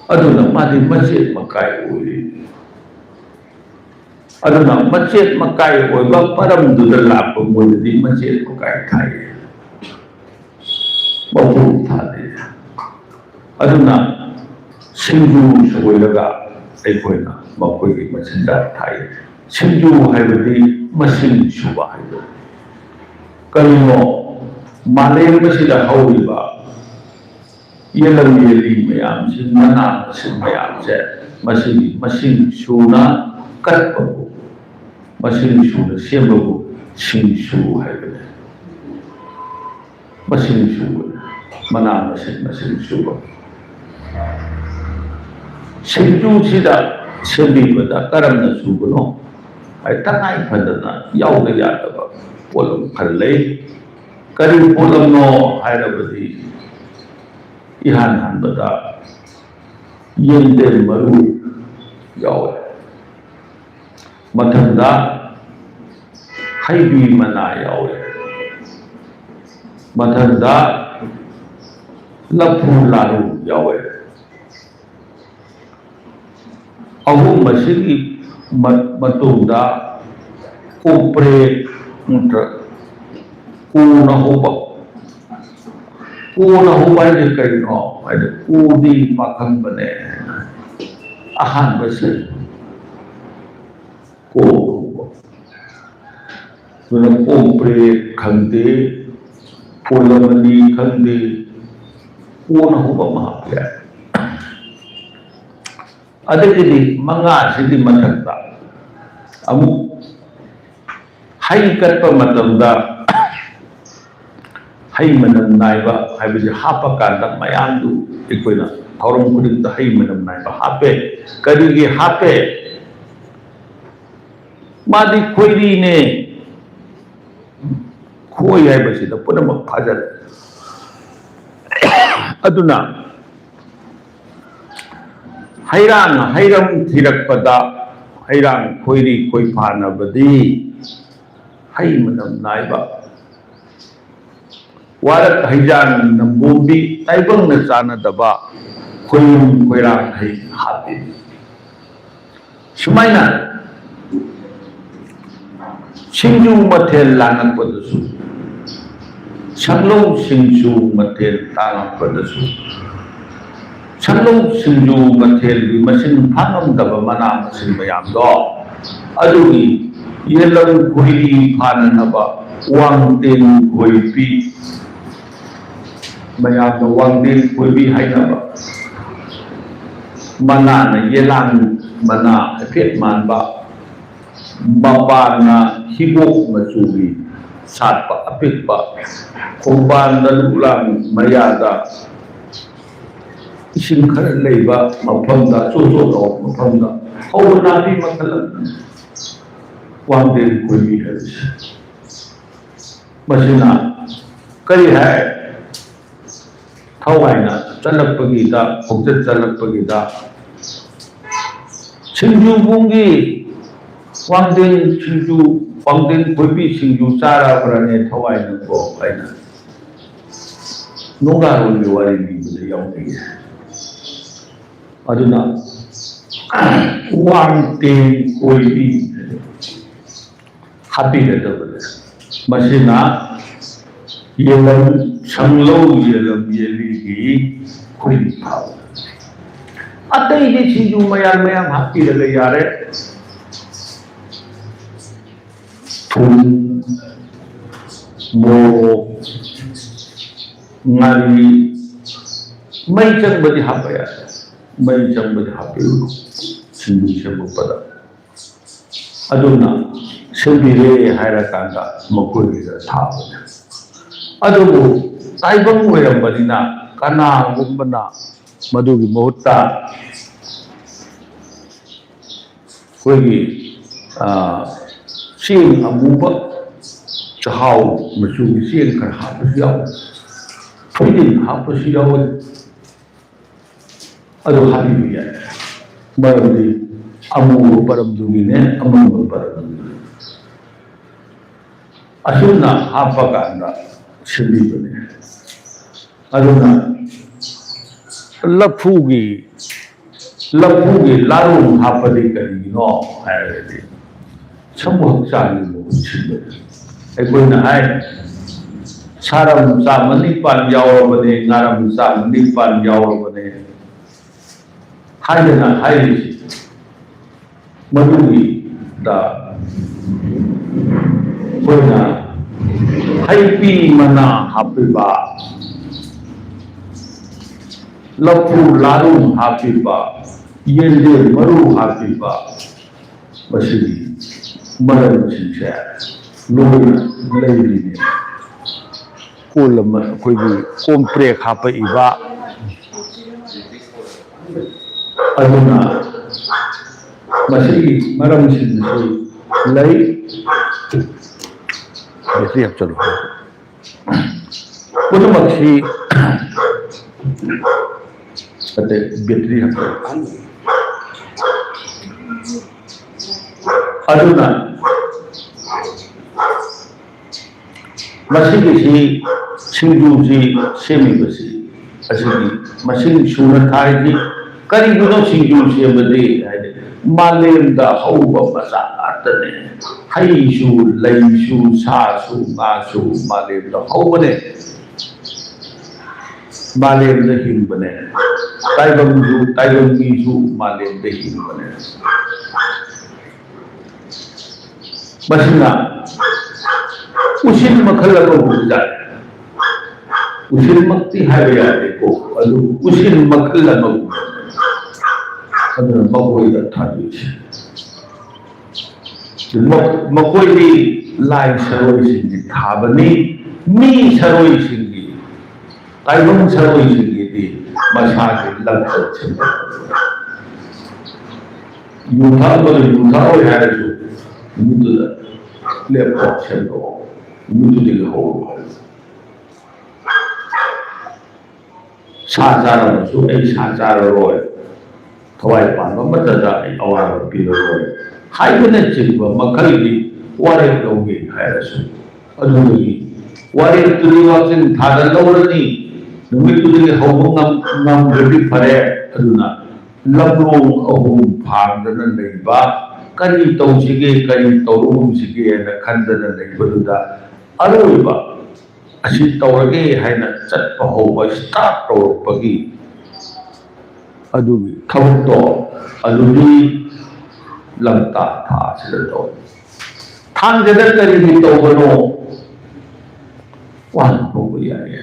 ꯑꯗꯨꯅ ꯃꯥꯗꯤ ꯃꯆꯦꯠ ꯃꯀꯥꯏ ꯑꯣꯏꯔꯤ꯫ ꯑꯗꯨꯅ ꯃꯆꯦꯠ ꯃꯀꯥꯏ ꯑꯣꯏꯕ ꯃꯔꯝꯗꯨꯗ ꯂꯥꯛꯄ ꯃꯣꯏꯗꯗꯤ ꯃꯆꯦꯠ ꯃꯀꯥꯏ ꯊꯥꯏ, ꯃꯄꯨꯡ ꯐꯥꯗꯦ꯫ ꯑꯗꯨꯅ ꯁꯤꯡꯖꯨ ꯁꯣꯏꯔꯒ ꯑꯩꯈꯣꯏꯅ ꯃꯈꯣꯏꯒꯤ ꯃꯆꯤꯟꯖꯥꯛ ꯊꯥꯛꯏ꯫ ꯁꯤꯡꯖꯨ ꯍꯥꯏꯕꯗꯤ ꯃꯁꯤꯡ ꯁꯨꯕ ꯍꯥꯏꯕꯅꯤ꯫ ꯀꯔꯤꯅꯣ? ꯃꯥꯂꯦꯝ ꯑꯁꯤꯗ ꯍꯧꯔꯤꯕ ꯌꯦꯜꯂꯝ ꯌꯦꯜꯂꯤ ꯃꯌꯥꯝꯁꯤ, ꯃꯅꯥ ꯃꯁꯤꯡ ꯃꯌꯥꯝꯁꯦ, ꯃꯁꯤꯒꯤ ꯃꯁꯤꯡ ꯁꯨꯅ ꯀꯠꯄꯕꯨ, ꯃꯁꯤꯡ ꯁꯨꯅ ꯁꯦꯝꯕꯕꯨ ꯁꯤꯡꯁꯨ ꯍꯥꯏꯕꯅꯤ꯫ ꯃꯁꯤꯡ ꯁꯨꯕ, ꯃꯅꯥ ꯃꯁꯤꯡ ꯃꯁꯤꯡ ꯁꯨꯕ꯫ ꯁꯤꯡꯖꯨꯁꯤꯗ ꯁꯦꯝꯕꯤꯕꯗ ꯀꯔꯝꯅ ꯁꯨꯕꯅꯣ ꯍꯥꯏ, ꯇꯉꯥꯏ ꯐꯗꯅ ꯌꯥꯎꯗ ꯌꯥꯗꯕ ꯄꯣꯠꯂꯝ ꯈꯔ ꯂꯩ꯫ ꯀꯔꯤ ꯄꯣꯠꯂꯝꯅꯣ ꯍꯥꯏꯔꯕꯗꯤ, ꯏꯍꯥꯟ ꯍꯥꯟꯕꯗ ꯌꯦꯟꯗꯦꯝ ꯃꯔꯨ ꯌꯥꯎꯋꯦ, ꯃꯊꯪꯗ ꯍꯩꯕꯤ ꯃꯅꯥ ꯌꯥꯎꯋꯦ, ꯃꯊꯪꯗ ꯂꯐꯨ ꯂꯥꯔꯨ ꯌꯥꯎꯋꯦ꯫ ꯑꯍꯨꯝ ꯑꯁꯤꯒꯤ ꯃ-, ꯃꯇꯨꯡꯗ ꯀꯣꯝꯄ꯭ꯔꯦꯛ ꯅꯠꯇ꯭ꯔ ꯀꯣꯟꯅ ꯍꯧꯕ꯫ ꯀꯣꯟꯅ ꯍꯧꯕ ꯍꯥꯏꯁꯦ ꯀꯩꯅꯣ ꯍꯥꯏꯗꯤ, ꯀꯣꯟꯗꯤ ꯄꯥꯈꯪꯕꯅꯦ ꯍꯥꯏꯅ ꯑꯍꯥꯟꯕꯁꯦ ꯀꯣꯟꯅ ꯍꯧꯕ꯫ ꯑꯗꯨꯅ ꯀꯣꯝꯄ꯭ꯔꯦꯛ ꯈꯪꯗꯦ, ꯄꯣꯂꯝ ꯑꯅꯤ ꯈꯪꯗꯦ, ꯀꯣꯟꯅ ꯍꯧꯕ ꯑꯃ ꯍꯥꯞꯄ ꯌꯥꯏ꯫ ꯑꯗꯒꯤꯗꯤ ꯃꯉꯥꯁꯤꯒꯤ ꯃꯊꯛꯇ ꯑꯃꯨꯛ ꯍꯩ ꯀꯠꯄ ꯃꯇꯝꯗ ꯍꯩ ꯃꯅꯝ ꯅꯥꯏꯕ ꯍꯥꯏꯕꯁꯤ ꯍꯥꯞꯄ ꯀꯥꯟꯗ ꯃꯌꯥꯝꯗꯨ ꯑꯩꯈꯣꯏꯅ ꯊꯧꯔꯝ ꯈꯨꯗꯤꯡꯗ ꯍꯩ ꯃꯅꯝ ꯅꯥꯏꯕ ꯍꯥꯞꯄꯦ꯫ ꯀꯔꯤꯒꯤ ꯍꯥꯞꯄꯦ? ꯃꯥꯗꯤ ꯈꯣꯏꯔꯤꯅꯦ꯫ ꯈꯣꯏ ꯍꯥꯏꯕꯁꯤꯗ ꯄꯨꯝꯅꯃꯛ ꯐꯥꯖꯔꯦ꯫ ꯑꯗꯨꯅ ꯍꯩꯔꯥꯡ ꯍꯩꯔꯝ ꯊꯤꯔꯛꯄꯗ ꯍꯩꯔꯥꯡ ꯈꯣꯏꯔꯤ ꯈꯣꯏ ꯐꯥꯅꯕꯗꯤ ꯍꯩ ꯃꯅꯝ ꯅꯥꯏꯕ ꯋꯥꯔꯛ ꯍꯩꯖꯥꯡ ꯅꯝꯕꯣꯝꯕꯤ ꯇꯥꯏꯕꯪꯅ ꯆꯥꯟꯅꯗꯕ ꯈꯣꯏꯔꯨꯝ ꯈꯣꯏꯔꯥꯡ ꯍꯩ ꯍꯥꯞꯄꯤ꯫ ꯁꯨꯃꯥꯏꯅ ꯁꯤꯡꯖꯨ ꯃꯊꯦꯜ ꯂꯥꯡꯉꯛꯄꯗꯁꯨ, ꯁꯪꯂꯧ ꯁꯤꯡꯖꯨ ꯃꯊꯦꯜ ꯂꯥꯡꯉꯛꯄꯗꯁꯨ, ꯁꯪꯂꯧ ꯁꯤꯡꯖꯨ ꯃꯊꯦꯜꯒꯤ ꯃꯁꯤꯡ ꯐꯥꯉꯝꯗꯕ ꯃꯅꯥ ꯃꯁꯤꯡ ꯃꯌꯥꯝꯗꯣ, ꯑꯗꯨꯒꯤ ꯌꯦꯜꯂꯝ ꯈꯣꯏꯔꯤ ꯐꯥꯅꯅꯕ ꯋꯥꯡꯇꯦꯟ ꯈꯣꯏꯕꯤ, ꯃꯌꯥꯝꯅ ꯋꯥꯡꯇꯦꯟ ꯈꯣꯏꯕꯤ ꯍꯥꯏꯅꯕ ꯃꯅꯥꯅ ꯌꯦꯂꯥꯡ ꯃꯅꯥ ꯍꯥꯏꯐꯦꯠ ꯃꯥꯟꯕ, ꯃꯄꯥꯟꯅ ꯍꯤꯒꯣꯛ ꯃꯆꯨꯒꯤ ꯁꯥꯠꯄ ꯑꯄꯤꯛꯄ, ꯈꯣꯡꯕꯥꯟꯗ ꯂꯨꯛꯂꯥꯡ ꯃꯌꯥꯗ ꯏꯁꯤꯡ ꯈꯔ ꯂꯩꯕ ꯃꯐꯝꯗ, ꯆꯣꯠ ꯆꯣꯠ ꯂꯥꯎꯕ ꯃꯐꯝꯗ ꯍꯧꯕ ꯅꯥꯄꯤ ꯃꯈꯜ ꯑꯃꯅꯤ ꯋꯥꯡꯇꯦꯟ ꯈꯣꯏꯕꯤ ꯍꯥꯏꯕꯁꯤ꯫ ꯃꯁꯤꯅ ꯀꯔꯤ ꯍꯥꯏ? ꯊꯋꯥꯏꯅ ꯆꯠꯂꯛꯄꯒꯤꯗ, ꯈꯣꯡꯆꯠ ꯆꯠꯂꯛꯄꯒꯤꯗ ꯁꯤꯡꯖꯨꯕꯨꯡꯒꯤ ꯋꯥꯡꯗꯦꯟ ꯁꯤꯡꯖꯨ, ꯋꯥꯡꯗꯦꯟ ꯈꯣꯏꯕꯤ ꯁꯤꯡꯖꯨ ꯆꯥꯔꯕ꯭ꯔꯅꯦ ꯊꯋꯥꯏꯅꯀꯣ ꯍꯥꯏꯅ ꯅꯨꯡꯒꯥꯔꯣꯟꯒꯤ ꯋꯥꯔꯤ ꯂꯤꯕꯗ ꯌꯥꯎꯅꯩꯌꯦ꯫ ꯑꯗꯨꯅ ꯋꯥꯡꯇꯦꯟ ꯈꯣꯏꯕꯤ ꯍꯥꯞꯄꯤꯒꯗꯕꯅꯦ꯫ ꯃꯁꯤꯅ ꯌꯦꯂꯝ, ꯁꯪꯂꯧ ꯌꯦꯂꯝ ꯌꯦꯜꯂꯤꯒꯤ ꯈꯣꯏꯔꯤ ꯐꯥꯕ꯫ ꯑꯇꯩꯗꯤ ꯁꯤꯡꯖꯨ ꯃꯌꯥꯟ ꯃꯌꯥꯝ ꯍꯥꯞꯄꯤꯔꯒ ꯌꯥꯔꯦ꯫ ꯊꯨꯝ, ꯃꯣꯔꯣꯛ, ꯉꯥꯔꯤ, ꯃꯩ ꯆꯪꯕꯗꯤ ꯍꯥꯞꯄ ꯌꯥꯔꯦ꯫ ꯃꯩ ꯆꯪꯕꯗꯤ ꯍꯥꯞꯄꯤꯔꯨꯅꯨ ꯁꯤꯡꯖꯨ ꯁꯦꯝꯃꯛꯄꯗ꯫ ꯑꯗꯨꯅ ꯁꯦꯝꯕꯤꯔꯦ ꯍꯥꯏꯔꯀꯥꯟꯗ ꯃꯈꯣꯏꯒꯤꯗ ꯊꯥꯕꯅꯦ꯫ ꯑꯗꯨꯕꯨ ꯇꯥꯏꯕꯪ ꯑꯣꯏꯔꯝꯕꯅꯤꯅ ꯀꯅꯥꯒꯨꯝꯕꯅ ꯃꯗꯨꯒꯤ ꯃꯍꯨꯠꯇ ꯑꯩꯈꯣꯏꯒꯤ ꯑꯥ, ꯆꯦꯡ ꯑꯃꯨꯕ, ꯆꯥꯛꯍꯥꯎ ꯃꯆꯨꯒꯤ ꯆꯦꯡ ꯈꯔ ꯍꯥꯞꯄꯁꯨ ꯌꯥꯎꯏ, ꯊꯣꯏꯗꯤꯡ ꯍꯥꯞꯄꯁꯨ ꯌꯥꯎꯏ꯫ ꯑꯗꯨ ꯍꯥꯞꯄꯤꯕ ꯌꯥꯏ, ꯃꯔꯝꯗꯤ ꯑꯃꯨꯕ ꯄꯔꯝꯗꯨꯒꯤꯅꯦ, ꯑꯃꯨꯕ ꯄꯔꯝꯗꯨꯒꯤꯅꯦ꯫ ꯑꯁꯨꯝꯅ ꯍꯥꯞꯄ ꯀꯥꯟꯗ ꯁꯦꯝꯕꯤꯕꯅꯦ꯫ ꯑꯗꯨꯅ ꯂꯐꯨꯒꯤ, ꯂꯐꯨꯒꯤ ꯂꯥꯔꯣꯡ ꯍꯥꯞꯄꯗꯤ ꯀꯔꯤꯒꯤꯅꯣ ꯍꯥꯏꯔꯒꯗꯤ, ꯁꯃꯨ ꯍꯛꯆꯥꯡꯒꯤ ꯃꯍꯨꯠ ꯁꯤꯟꯕꯅꯤ꯫ ꯑꯩꯈꯣꯏꯅ ꯍꯥꯏ, ꯁꯥꯔꯝ ꯆꯥꯝꯃ ꯅꯤꯄꯥꯟ ꯌꯥꯎꯔꯕꯅꯦ, ꯉꯥꯔꯝ ꯆꯥꯝꯃ ꯅꯤꯄꯥꯟ ꯌꯥꯎꯔꯕꯅꯦ ꯍꯥꯏꯗꯅ ꯍꯥꯏꯔꯤꯁꯤ꯫ ꯃꯗꯨꯒꯤꯗ ꯑꯩꯈꯣꯏꯅ ꯍꯩꯕꯤ ꯃꯅꯥ ꯍꯥꯞꯄꯤꯕ, ꯂꯐꯨ ꯂꯥꯔꯨꯝ ꯍꯥꯞꯄꯤꯕ, ꯌꯦꯟꯗꯦꯝ ꯃꯔꯨ ꯍꯥꯞꯄꯤꯕ, ꯃꯁꯤꯒꯤ ꯃꯔꯝꯁꯤꯡꯁꯦ ꯂꯣꯏꯅ ꯂꯩꯔꯤꯅꯦ꯫ ꯀꯣꯜ ꯑꯃ, ꯑꯩꯈꯣꯏꯒꯤ ꯀꯣꯝꯄ꯭ꯔꯦꯛ ꯍꯥꯞꯄꯛꯏꯕ, ꯑꯗꯨꯅ ꯃꯁꯤꯒꯤ ꯃꯔꯝꯁꯤꯡꯁꯨ ꯂꯩ꯫ ꯕꯦꯇ꯭ꯔꯤ ꯍꯥꯞꯆꯜꯂꯨ꯫ ꯄꯨꯝꯅꯃꯛꯁꯤ, ꯑꯇꯩ ꯕꯦꯇ꯭ꯔꯤ ꯍꯥꯞꯆꯜꯂꯨ꯫ ꯑꯗꯨꯅ ꯃꯁꯤꯒꯤꯁꯤ, ꯁꯤꯡꯖꯨꯁꯤ ꯁꯦꯝꯃꯤꯕꯁꯤ, ꯑꯁꯤꯒꯤ ꯃꯁꯤꯡ ꯁꯨꯅ ꯊꯥꯔꯤꯁꯤ꯫ ꯀꯔꯤꯒꯤꯅꯣ ꯁꯤꯡꯖꯨ ꯁꯦꯝꯕꯗꯤ ꯍꯥꯏꯗꯤ, ꯃꯥꯂꯦꯝꯗ ꯍꯧꯕ ꯃꯆꯥ ꯉꯥꯛꯇꯅꯦ꯫ ꯍꯩꯁꯨ, ꯂꯩꯁꯨ, ꯁꯥꯁꯨ, ꯉꯥꯁꯨ ꯃꯥꯂꯦꯝꯗ ꯍꯧꯕꯅꯦ꯫ ꯃꯥꯂꯦꯝꯗ ꯍꯤꯡꯕꯅꯦ꯫ ꯇꯥꯏꯕꯪꯁꯨ, ꯇꯥꯏꯕꯪ ꯃꯤꯁꯨ ꯃꯥꯂꯦꯝꯗ ꯍꯤꯡꯕꯅꯦ꯫ ꯃꯁꯤꯅ ꯎꯆꯤꯟ ꯃꯈꯜ ꯑꯃꯒꯨꯝꯕ ꯖꯥꯠꯅꯤ꯫ ꯎꯆꯤꯟꯃꯛꯇꯤ ꯍꯥꯏꯕ ꯌꯥꯗꯦꯀꯣ, ꯑꯗꯨ ꯎꯆꯤꯟ ꯃꯈꯜ ꯑꯃꯒꯨꯝꯕ꯫ ꯑꯗꯨꯅ ꯃꯈꯣꯏꯗ ꯊꯥꯗꯣꯛꯏꯁꯦ꯫ ꯃ-, ꯃꯈꯣꯏꯗꯤ ꯂꯥꯏ ꯁꯔꯣꯏꯁꯤꯡꯒꯤ ꯊꯥꯕꯅꯤ, ꯃꯤ ꯁꯔꯣꯏꯁꯤꯡꯒꯤ, ꯇꯥꯏꯕꯪ ꯁꯔꯣꯏꯁꯤꯡꯒꯤꯗꯤ ꯃꯁꯥꯒꯤ ꯂꯝꯆꯠꯁꯤꯡ꯫ ꯌꯨ ꯊꯛꯄꯗ ꯌꯨ ꯊꯛꯑꯣꯏ ꯍꯥꯏꯔꯁꯨ, ꯅꯨꯃꯤꯠꯇꯨꯗ ꯂꯦꯞꯄꯣ, ꯁꯦꯝꯗꯣꯛꯑꯣ, ꯅꯨꯃꯤꯠꯇꯨꯗꯒꯤ ꯍꯧꯔꯣ ꯍꯥꯏꯕ꯫ ꯁꯥ ꯆꯥꯔꯕꯁꯨ ꯑꯩ ꯁꯥ ꯆꯥꯔꯔꯣꯏ, ꯊꯋꯥꯏ ꯄꯥꯟꯕ ꯑꯃꯠꯇꯗ ꯑꯩ ꯑꯋꯥꯕ ꯄꯤꯔꯔꯣꯏ ꯍꯥꯏꯕꯅꯆꯤꯡꯕ ꯃꯈꯜꯒꯤ ꯋꯥꯔꯦꯞ ꯂꯧꯒꯦ ꯍꯥꯏꯔꯁꯨ, ꯑꯗꯨꯒꯤ ꯋꯥꯔꯦꯞꯇꯨꯗꯤ ꯋꯥꯈꯜ ꯊꯥꯗ ꯂꯧꯔꯅꯤ꯫ ꯅꯨꯃꯤꯠꯇꯨꯗꯒꯤ ꯍꯧꯕ ꯉꯝ-, ꯉꯝꯗ꯭ꯔꯗꯤ ꯐꯔꯦ꯫ ꯑꯗꯨꯅ ꯂꯝꯂꯣꯡ ꯑꯍꯨꯝ ꯐꯥꯡꯗꯅ ꯂꯩꯕ, ꯀꯔꯤ ꯇꯧꯁꯤꯒꯦ, ꯀꯔꯤ ꯇꯧꯔꯒꯨꯝꯁꯤꯒꯦꯅ ꯈꯟꯗꯅ ꯂꯩꯕꯗꯨꯗ, ꯑꯔꯣꯏꯕ ꯑꯁꯤ ꯇꯧꯔꯒꯦ ꯍꯥꯏꯅ ꯆꯠꯄ ꯍꯧꯕ, ꯁ꯭ꯇꯥꯔꯠ ꯇꯧꯔꯛꯄꯒꯤ ꯑꯗꯨꯒꯤ ꯊꯕꯛꯇꯣ, ꯑꯗꯨꯗꯤ ꯂꯝꯇꯥ ꯊꯥꯁꯤꯗ ꯇꯧ꯫ ꯊꯥꯡꯖꯗ ꯀꯔꯤꯒꯤ ꯇꯧꯕꯅꯣ? ꯋꯥꯍꯪ ꯊꯣꯛꯄ ꯌꯥꯏꯌꯦ꯫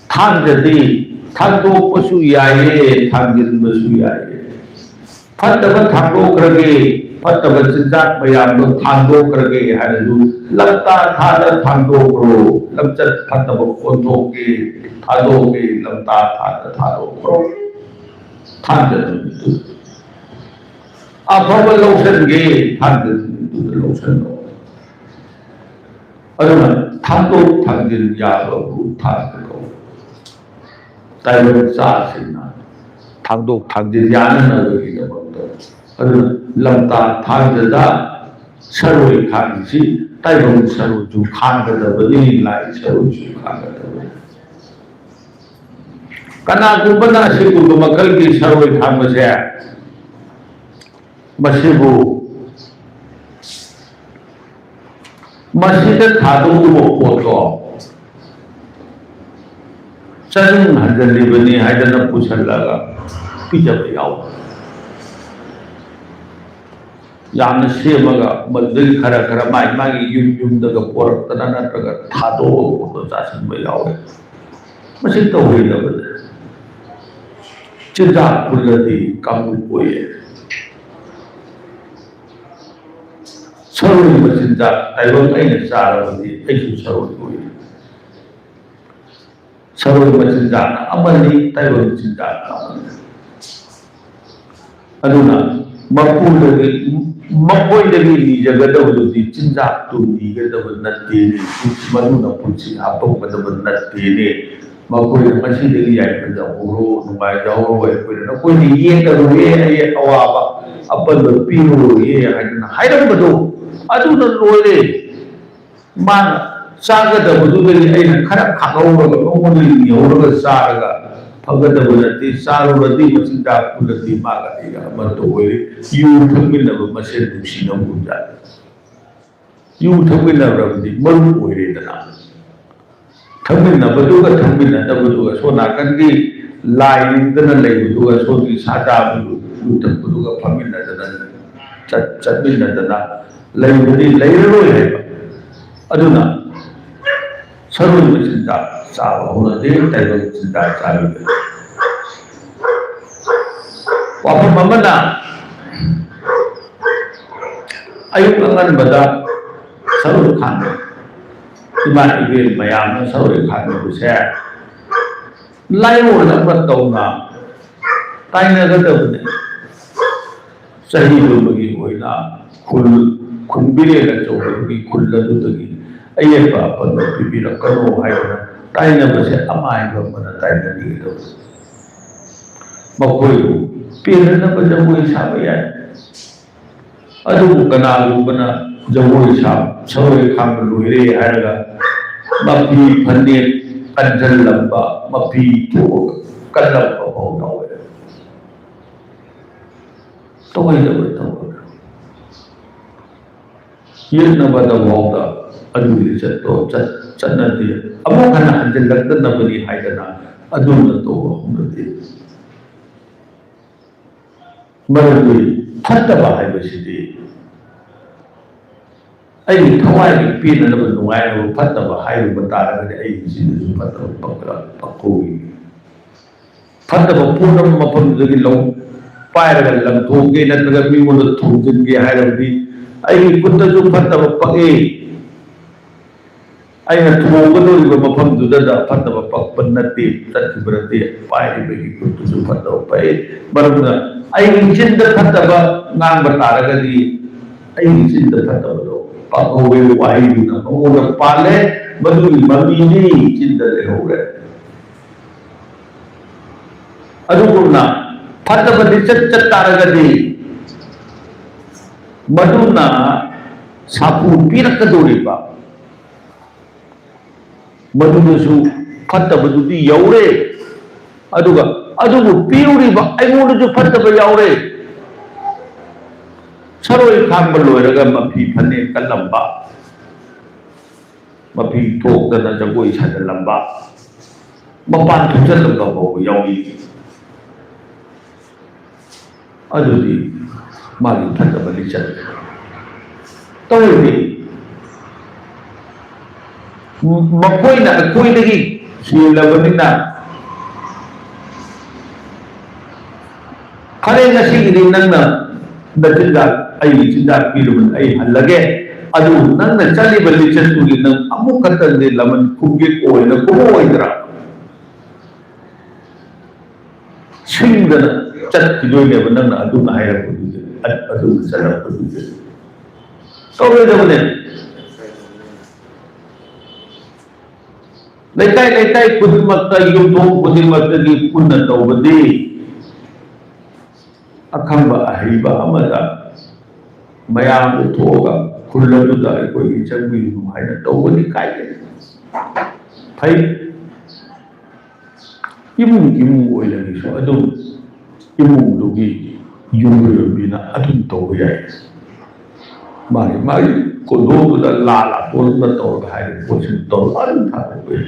ꯊꯥꯡꯖꯗꯤ ꯊꯥꯡꯗꯣꯛꯄꯁꯨ ꯌꯥꯏꯌꯦ, ꯊꯥꯡꯖꯤꯟꯕꯁꯨ ꯌꯥꯏꯌꯦ꯫ ꯐꯠꯇꯕ ꯊꯥꯡꯗꯣꯛꯈ꯭ꯔꯒꯦ, ꯐꯠꯇꯕ ꯆꯤꯟꯖꯥꯛ ꯃꯌꯥꯝꯗꯣ ꯊꯥꯡꯗꯣꯛꯈ꯭ꯔꯒꯦ ꯍꯥꯏꯔꯁꯨ, ꯂꯝꯇꯥ ꯊꯥꯗ ꯊꯥꯡꯗꯣꯛꯈ꯭ꯔꯣ꯫ ꯂꯝꯆꯠ ꯐꯠꯇꯕ ꯑꯣꯟꯊꯣꯛꯀꯦ, ꯊꯥꯗꯣꯛꯀꯦ, ꯂꯝꯇꯥ ꯊꯥꯗ ꯊꯥꯗꯣꯛꯈ꯭ꯔꯣ꯫ ꯊꯥꯡꯖ ꯅꯨꯃꯤꯠꯇꯨ ꯑꯐꯕ ꯂꯧꯁꯟꯒꯦ, ꯊꯥꯡꯖ ꯅꯨꯃꯤꯠꯇꯨꯗ ꯂꯧꯁꯟꯂꯣ꯫ ꯑꯗꯨꯅ ꯊꯥꯡꯗꯣꯛ ꯊꯥꯡꯖꯤꯟ ꯌꯥꯕꯕꯨ ꯊꯥꯡꯖ ꯀꯧꯏ꯫ ꯇꯥꯏꯕꯪ ꯆꯥꯁꯤꯡꯅ ꯊꯥꯡꯗꯣꯛ ꯊꯥꯡꯖꯤꯟ ꯌꯥꯅꯅꯕꯒꯤꯗꯃꯛꯇ꯫ ꯑꯗꯨꯅ ꯂꯝꯇꯥ ꯊꯥꯡꯖꯗ ꯁꯔꯣꯏ ꯈꯥꯡꯁꯤ ꯇꯥꯏꯕꯪ ꯁꯔꯣꯏꯁꯨ ꯈꯥꯡꯒꯗꯕꯅꯤ, ꯂꯥꯏ ꯁꯔꯣꯏꯁꯨ ꯈꯥꯡꯒꯗꯕꯅꯤ꯫ ꯀꯅꯥꯒꯨꯝꯕꯅ ꯑꯁꯤꯒꯨꯝꯕ ꯃꯈꯜꯒꯤ ꯁꯔꯣꯏ ꯈꯥꯡꯕꯁꯦ, ꯃꯁꯤꯕꯨ, ꯃꯁꯤꯗ ꯊꯥꯗꯣꯛꯎꯕ ꯄꯣꯠꯇꯣ ꯆꯅꯨꯡ ꯍꯟꯖꯤꯜꯂꯤꯕꯅꯤ ꯍꯥꯏꯗꯅ ꯄꯨꯁꯜꯂꯒ ꯄꯤꯖꯕ ꯌꯥꯎꯕ꯫ ꯌꯥꯝꯅ ꯁꯦꯝꯃꯒ ꯃꯗꯨꯗꯒꯤ ꯈꯔ ꯈꯔ ꯃꯥꯏ ꯃꯥꯒꯤ ꯌꯨꯝ ꯌꯨꯝꯗꯒ ꯄꯣꯔꯛꯇꯅ ꯅꯠꯇ꯭ꯔꯒ ꯊꯥꯗꯣꯛꯑꯒ ꯈꯣꯠꯇꯣꯛꯑ ꯆꯥꯁꯤꯟꯕ ꯌꯥꯎꯋꯦ꯫ ꯃꯁꯤ ꯇꯧꯔꯣꯏꯗꯕꯅꯤ꯫ ꯆꯤꯟꯖꯥꯛ ꯄꯨꯜꯂꯗꯤ ꯀꯥꯡꯂꯨꯞ ꯑꯣꯏꯌꯦ꯫ ꯁꯔꯨꯒꯤ ꯃꯆꯤꯟꯖꯥꯛ ꯇꯥꯏꯕꯪ ꯑꯩꯅ ꯆꯥꯔꯕꯗꯤ ꯑꯩꯁꯨ ꯁꯔꯨ ꯑꯣꯏ꯫ ꯁꯔꯨ ꯃꯆꯤꯟꯖꯥꯛꯅ ꯑꯃꯅꯤ, ꯇꯥꯏꯕꯪ ꯆꯤꯟꯖꯥꯛꯅ ꯑꯃꯅꯤ꯫ ꯑꯗꯨꯅ ꯃꯄꯨꯗꯒꯤ ꯃꯈꯣꯏꯗꯒꯤ ꯅꯤꯖꯒꯗꯕꯗꯨꯗꯤ ꯆꯤꯟꯖꯥꯛꯇꯨ ꯅꯤꯒꯗꯕ ꯅꯠꯇꯦꯅꯦ, ꯃꯗꯨꯅ ꯄꯨꯟꯁꯤ ꯍꯥꯞꯄꯝꯒꯗꯕ ꯅꯠꯇꯦꯅꯦ꯫ ꯃꯈꯣꯏꯅ ꯉꯁꯤꯗꯒꯤ ꯌꯥꯏꯐꯖꯍꯧꯔꯣ, ꯅꯨꯡꯉꯥꯏꯖꯍꯧꯔꯣ, ꯑꯩꯈꯣꯏꯅ ꯅꯈꯣꯏꯅ ꯌꯦꯛꯀꯅꯨꯍꯦ, ꯑꯩ ꯑꯋꯥꯕ ꯑꯄꯟꯕ ꯄꯤꯔꯨꯔꯣꯏꯌꯦ ꯍꯥꯏꯗꯅ ꯍꯥꯏꯔꯝꯕꯗꯣ, ꯑꯗꯨꯅ ꯂꯣꯏꯔꯦ꯫ ꯃꯥꯅ ꯆꯥꯒꯗꯕꯗꯨꯗꯒꯤ ꯑꯩꯅ ꯈꯔ ꯈꯥꯛꯍꯧꯔꯒ ꯃꯉꯣꯟꯗ ꯅꯤꯍꯧꯔꯒ ꯆꯥꯔꯒ ꯐꯒꯗꯕ ꯅꯠꯇꯦ꯫ ꯆꯥꯔꯨꯔꯗꯤ ꯃꯆꯤꯟꯖꯥꯛꯇꯨꯅꯗꯤ ꯃꯥꯒ ꯑꯩꯒ ꯑꯃꯠꯇ ꯑꯣꯏꯔꯦ꯫ ꯌꯨ ꯊꯛꯃꯤꯟꯅꯕ ꯃꯁꯦꯟ ꯅꯨꯡꯁꯤꯅꯕꯒꯨꯝ ꯇꯥꯏ꯫ ꯌꯨ ꯊꯛꯃꯤꯟꯅꯔꯕꯗꯤ ꯃꯔꯨꯞ ꯑꯣꯏꯔꯦꯗꯅ꯫ ꯊꯛꯃꯤꯟꯅꯕꯗꯨꯒ ꯊꯛꯃꯤꯟꯅꯗꯕꯗꯨꯒ, ꯁꯣꯝ ꯅꯥꯀꯟꯒꯤ ꯂꯥꯏ ꯅꯤꯡꯗꯅ ꯂꯩꯕꯗꯨꯒ, ꯁꯣꯝꯒꯤ ꯁꯥ ꯆꯥꯕꯗꯨ, ꯌꯨ ꯊꯛꯄꯗꯨꯒ ꯐꯝꯃꯤꯟꯅꯗꯅ, ꯆꯠ-, ꯆꯠꯃꯤꯟꯅꯗꯅ ꯂꯩꯕꯗꯤ ꯂꯩꯔꯔꯣꯏ ꯍꯥꯏꯕ꯫ ꯑꯗꯨꯅ ꯁꯔꯨ ꯃꯆꯤꯟꯖꯥꯛ ꯆꯥꯕ ꯍꯧꯅꯗꯦ, ꯇꯥꯏꯕꯪ ꯆꯤꯟꯖꯥꯛ ꯆꯥꯕꯤꯕ꯫ ꯋꯥꯐꯝ ꯑꯃꯅ, ꯑꯌꯨꯛ ꯑꯉꯟꯕꯗ ꯁꯔꯨ ꯈꯥꯡꯕ, ꯏꯃꯥ ꯏꯕꯦꯟ ꯃꯌꯥꯝꯅ ꯁꯔꯨ ꯈꯥꯡꯕꯁꯦ ꯂꯥꯏꯑꯣꯟ ꯑꯃ ꯇꯧꯅ ꯇꯥꯏꯅꯒꯗꯕꯅꯤ꯫ ꯆꯍꯤ ꯄꯨꯝꯕꯒꯤ ꯑꯣꯏꯅ ꯈꯨꯜ, ꯈꯨꯟꯕꯤꯔꯦꯜ ꯑꯆꯧꯕꯗꯨꯒꯤ ꯈꯨꯜ ꯑꯗꯨꯗꯒꯤ ꯑꯌꯦꯠꯄ ꯑꯄꯟꯕ ꯄꯤꯕꯤꯔꯛꯀꯅꯨ ꯍꯥꯏꯗꯅ ꯇꯥꯏꯅꯕꯁꯦ ꯑꯃꯥꯏꯕ ꯑꯃꯅ ꯇꯥꯏꯅꯕꯤꯒꯗꯕꯅꯤ꯫ ꯃꯈꯣꯏꯕꯨ ꯄꯦꯟꯅꯅꯕ ꯖꯒꯣꯏ ꯁꯥꯕ ꯌꯥꯏ꯫ ꯑꯗꯨꯕꯨ ꯀꯅꯥꯒꯨꯝꯕꯅ ꯖꯒꯣꯏ ꯁꯥ-, ꯁꯒꯣꯏ ꯈꯥꯡꯕ ꯂꯣꯏꯔꯦ ꯍꯥꯏꯔꯒ ꯃꯐꯤ ꯐꯅꯦꯛ ꯀꯟꯁꯤꯜꯂꯝꯕ, ꯃꯐꯤ ꯊꯣꯛꯑꯒ ꯀꯜꯂꯝꯕ ꯐꯥꯎ ꯌꯥꯎꯋꯦ꯫ ꯇꯧꯍꯩꯗꯕ ꯊꯕꯛ꯫ ꯌꯦꯛꯅꯕꯗ ꯐꯥꯎꯗ ꯑꯗꯨꯒꯤ ꯂꯤꯆꯠꯇꯣ ꯆꯠ-, ꯆꯠꯅꯗꯦ꯫ ꯑꯃꯨꯛ ꯍꯟꯅ ꯍꯟꯖꯤꯜꯂꯛꯇꯅꯕꯅꯤ ꯍꯥꯏꯗꯅ ꯑꯗꯨꯝꯅ ꯇꯧꯕ ꯍꯧꯅꯗꯦ꯫ ꯃꯔꯝꯗꯤ ꯐꯠꯇꯕ ꯍꯥꯏꯕꯁꯤꯗꯤ ꯑꯩꯒꯤ ꯊꯋꯥꯏꯒꯤ ꯄꯦꯟꯅꯅꯕ, ꯅꯨꯡꯉꯥꯏꯅꯕ ꯐꯠꯇꯕ ꯍꯥꯏꯔꯨꯕ ꯇꯥꯔꯒꯗꯤ ꯑꯩꯒꯤ ꯏꯆꯤꯟꯗꯁꯨ ꯐꯠꯇꯕ ꯄꯛ-, ꯄꯛꯍꯧꯏ꯫ ꯐꯠꯇꯕ ꯄꯣꯠ ꯑꯃ ꯃꯐꯝꯗꯨꯗꯒꯤ ꯂꯧ-, ꯄꯥꯏꯔꯒ ꯂꯪꯊꯣꯛꯀꯦ ꯅꯠꯇ꯭ꯔꯒ ꯃꯤꯉꯣꯟꯗ ꯊꯣꯝꯖꯤꯟꯒꯦ ꯍꯥꯏꯔꯕꯗꯤ ꯑꯩꯒꯤ ꯈꯨꯠꯇꯁꯨ ꯐꯠꯇꯕ ꯄꯛꯏ꯫ ꯑꯩꯅ ꯊꯣꯝꯒꯗꯧꯔꯤꯕ ꯃꯐꯝꯗꯨꯗ ꯐꯠꯇꯕ ꯄꯛꯄ ꯅꯠꯇꯦ, ꯆꯠꯈꯤꯕ ꯅꯠꯇꯦ, ꯄꯥꯏꯔꯤꯕꯒꯤ ꯈꯨꯠꯇꯨꯁꯨ ꯐꯠꯇꯕ ꯄꯛꯏ꯫ ꯃꯔꯝꯅ ꯑꯩꯒꯤ ꯆꯤꯟꯗ ꯐꯠꯇꯕ ꯉꯥꯡꯕ ꯇꯥꯔꯒꯗꯤ ꯑꯩꯒꯤ ꯆꯤꯟꯗ ꯐꯠꯇꯕꯗꯣ ꯄꯥꯛꯍꯧꯋꯦ, ꯋꯥꯍꯩꯗꯨꯅ ꯃꯉꯣꯟꯗ ꯄꯥꯜꯂꯦ, ꯃꯗꯨꯒꯤ ꯃꯃꯤꯗꯤ ꯆꯤꯟꯗ ꯂꯩꯍꯧꯔꯦ꯫ ꯑꯗꯨꯒꯨꯝꯅ ꯐꯠꯇꯕꯗꯤ ꯆꯠ ꯆꯠ ꯇꯥꯔꯒꯗꯤ ꯃꯗꯨꯅ ꯁꯥꯐꯨ ꯄꯤꯔꯛꯀꯗꯧꯔꯤꯕ, ꯃꯗꯨꯗꯁꯨ ꯐꯠꯇꯕꯗꯨꯗꯤ ꯌꯧꯔꯦ꯫ ꯑꯗꯨꯒ ꯑꯗꯨꯕꯨ ꯄꯤꯔꯨꯔꯤꯕ ꯑꯩꯉꯣꯟꯗꯁꯨ ꯐꯠꯇꯕ ꯌꯥꯎꯔꯦ꯫ ꯁꯔꯣꯏ ꯈꯥꯡꯕ ꯂꯣꯏꯔꯒ ꯃꯐꯤ ꯐꯅꯦꯛ ꯀꯜꯂꯝꯕ, ꯃꯐꯤ ꯊꯣꯛꯇꯅ ꯖꯒꯣꯏ ꯁꯥꯖꯜꯂꯝꯕ, ꯃꯄꯥꯟ ꯊꯣꯛꯆꯜꯂꯝꯕ ꯐꯥꯎꯕ ꯌꯥꯎꯏ꯫ ꯑꯗꯨꯗꯤ ꯃꯥꯒꯤ ꯐꯠꯇꯕ ꯂꯤꯆꯠ ꯇꯧꯔꯤꯅꯤ꯫ ꯃꯈꯣꯏꯅ ꯑꯩꯈꯣꯏꯗꯒꯤ ꯍꯦꯜꯂꯕꯅꯤꯅ, ꯐꯔꯦ, ꯉꯁꯤꯒꯤꯗꯤ ꯅꯪꯅ ꯅꯆꯤꯟꯖꯥꯛ, ꯑꯩꯒꯤ ꯆꯤꯟꯖꯥꯛ ꯄꯤꯔꯨꯕꯅꯤ, ꯑꯩ ꯍꯜꯂꯒꯦ꯫ ꯑꯗꯨ ꯅꯪꯅ ꯆꯠꯂꯤꯕ ꯂꯤꯆꯠꯇꯨꯒꯤ ꯅꯪ ꯑꯃꯨꯛ ꯈꯛꯇꯪꯗꯤ ꯂꯃꯟ ꯈꯨꯝꯒꯦ ꯑꯣꯏꯅ ꯈꯨꯝꯃꯛꯑꯣꯏꯗ꯭ꯔꯥ? ꯁꯤꯡꯗꯅ ꯆꯠꯈꯤꯗꯣꯏꯅꯦꯕ ꯅꯪꯅ ꯑꯗꯨꯅ ꯍꯥꯏꯔꯛꯄꯗꯨꯗꯤ, ꯑ-, ꯑꯗꯨꯅ ꯆꯠꯂꯛꯄꯗꯨꯗꯤ꯫ ꯇꯧꯔꯣꯏꯗꯕꯅꯦ꯫ ꯂꯩꯀꯥꯏ ꯂꯩꯀꯥꯏ ꯈꯨꯗꯤꯡꯃꯛꯇ, ꯌꯨꯝꯊꯣꯡ ꯈꯨꯗꯤꯡꯃꯛꯇꯒꯤ ꯄꯨꯟꯅ ꯇꯧꯕꯗꯤ ꯑꯈꯪꯕ ꯑꯍꯩꯕ ꯑꯃꯗ ꯃꯌꯥꯝꯗ ꯊꯣꯛꯑꯒ ꯈꯨꯜ ꯑꯗꯨꯗ ꯑꯩꯈꯣꯏꯒꯤ ꯆꯪꯕꯤꯌꯨ ꯍꯥꯏꯅ ꯇꯧꯕꯗꯤ ꯀꯥꯏꯗꯦ, ꯐꯩ꯫ ꯏꯃꯨꯡ ꯏꯃꯨꯡ ꯑꯣꯏꯅꯒꯤꯁꯨ ꯑꯗꯨꯝ ꯏꯃꯨꯡꯗꯨꯒꯤ ꯌꯨꯝꯕꯨꯔꯦꯝꯕꯤꯅ ꯑꯗꯨꯝ ꯇꯧꯕ ꯌꯥꯏ꯫ ꯃꯥꯒꯤ ꯃꯥꯒꯤ ꯀꯣꯟꯗꯣꯡꯗꯨꯗ ꯂꯥ ꯂꯥꯇꯣꯟꯗꯨꯗ ꯇꯧꯔꯒ ꯍꯥꯏꯔꯤꯕ ꯄꯣꯠꯁꯤꯡ ꯇꯧꯔꯒ ꯑꯗꯨꯝ ꯊꯥꯗꯣꯛꯄ ꯌꯥꯏ꯫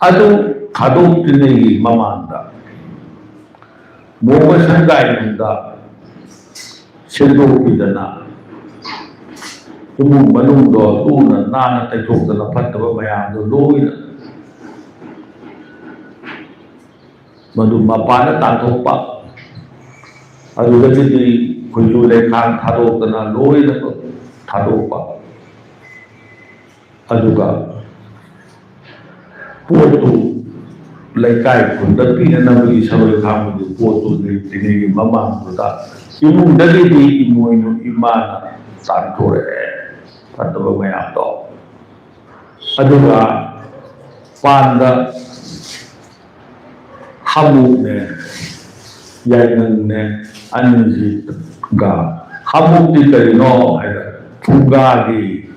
ꯑꯗꯨ ꯊꯥꯗꯣꯛꯇ꯭ꯔꯤꯉꯩꯒꯤ ꯃꯃꯥꯡꯗ ꯃꯣꯡꯕ ꯁꯪꯒꯥꯏꯔꯣꯝꯗ ꯁꯦꯡꯗꯣꯛꯄꯤꯗꯅ, ꯏꯃꯨꯡ ꯃꯅꯨꯡꯗꯣ ꯂꯨꯅ ꯅꯥꯟꯅ ꯇꯩꯊꯣꯛꯇꯅ ꯐꯠꯇꯕ ꯃꯌꯥꯝꯗꯣ ꯂꯣꯏꯅ ꯃꯗꯨ ꯃꯄꯥꯟꯗ ꯇꯥꯟꯊꯣꯛꯄ, ꯑꯗꯨꯗꯒꯤꯗꯤ ꯈꯨꯟꯖꯨ ꯂꯩꯈꯥꯡ ꯊꯥꯗꯣꯛꯇꯅ ꯂꯣꯏꯅꯃꯛ ꯊꯥꯗꯣꯛꯄ꯫ ꯑꯗꯨꯒ ꯄꯣꯠꯇꯨ ꯂꯩꯀꯥꯏ ꯈꯨꯟꯗ ꯄꯤꯅꯅꯕꯒꯤ ꯁꯔꯣꯏ ꯈꯥꯡꯕꯒꯤ ꯄꯣꯠꯇꯨ ꯅꯨꯃꯤꯠ ꯅꯤꯅꯤꯒꯤ ꯃꯃꯥꯡꯗꯨꯗ ꯏꯃꯨꯡꯗꯒꯤꯗꯤ ꯏꯃꯣꯏꯅꯨ ꯏꯃꯥꯅ ꯇꯥꯟꯊꯣꯔꯛꯑꯦ ꯐꯠꯇꯕ ꯃꯌꯥꯝꯗꯣ꯫ ꯑꯗꯨꯒ ꯄꯥꯟꯗ ꯍꯥꯃꯨꯅꯦ, ꯌꯥꯏꯉꯪꯅꯦ, ꯑꯅꯤꯁꯤꯒ, ꯍꯥꯃꯨꯗꯤ ꯀꯔꯤꯅꯣ ꯍꯥꯏꯗ, ꯐꯨꯡꯒꯥꯒꯤ,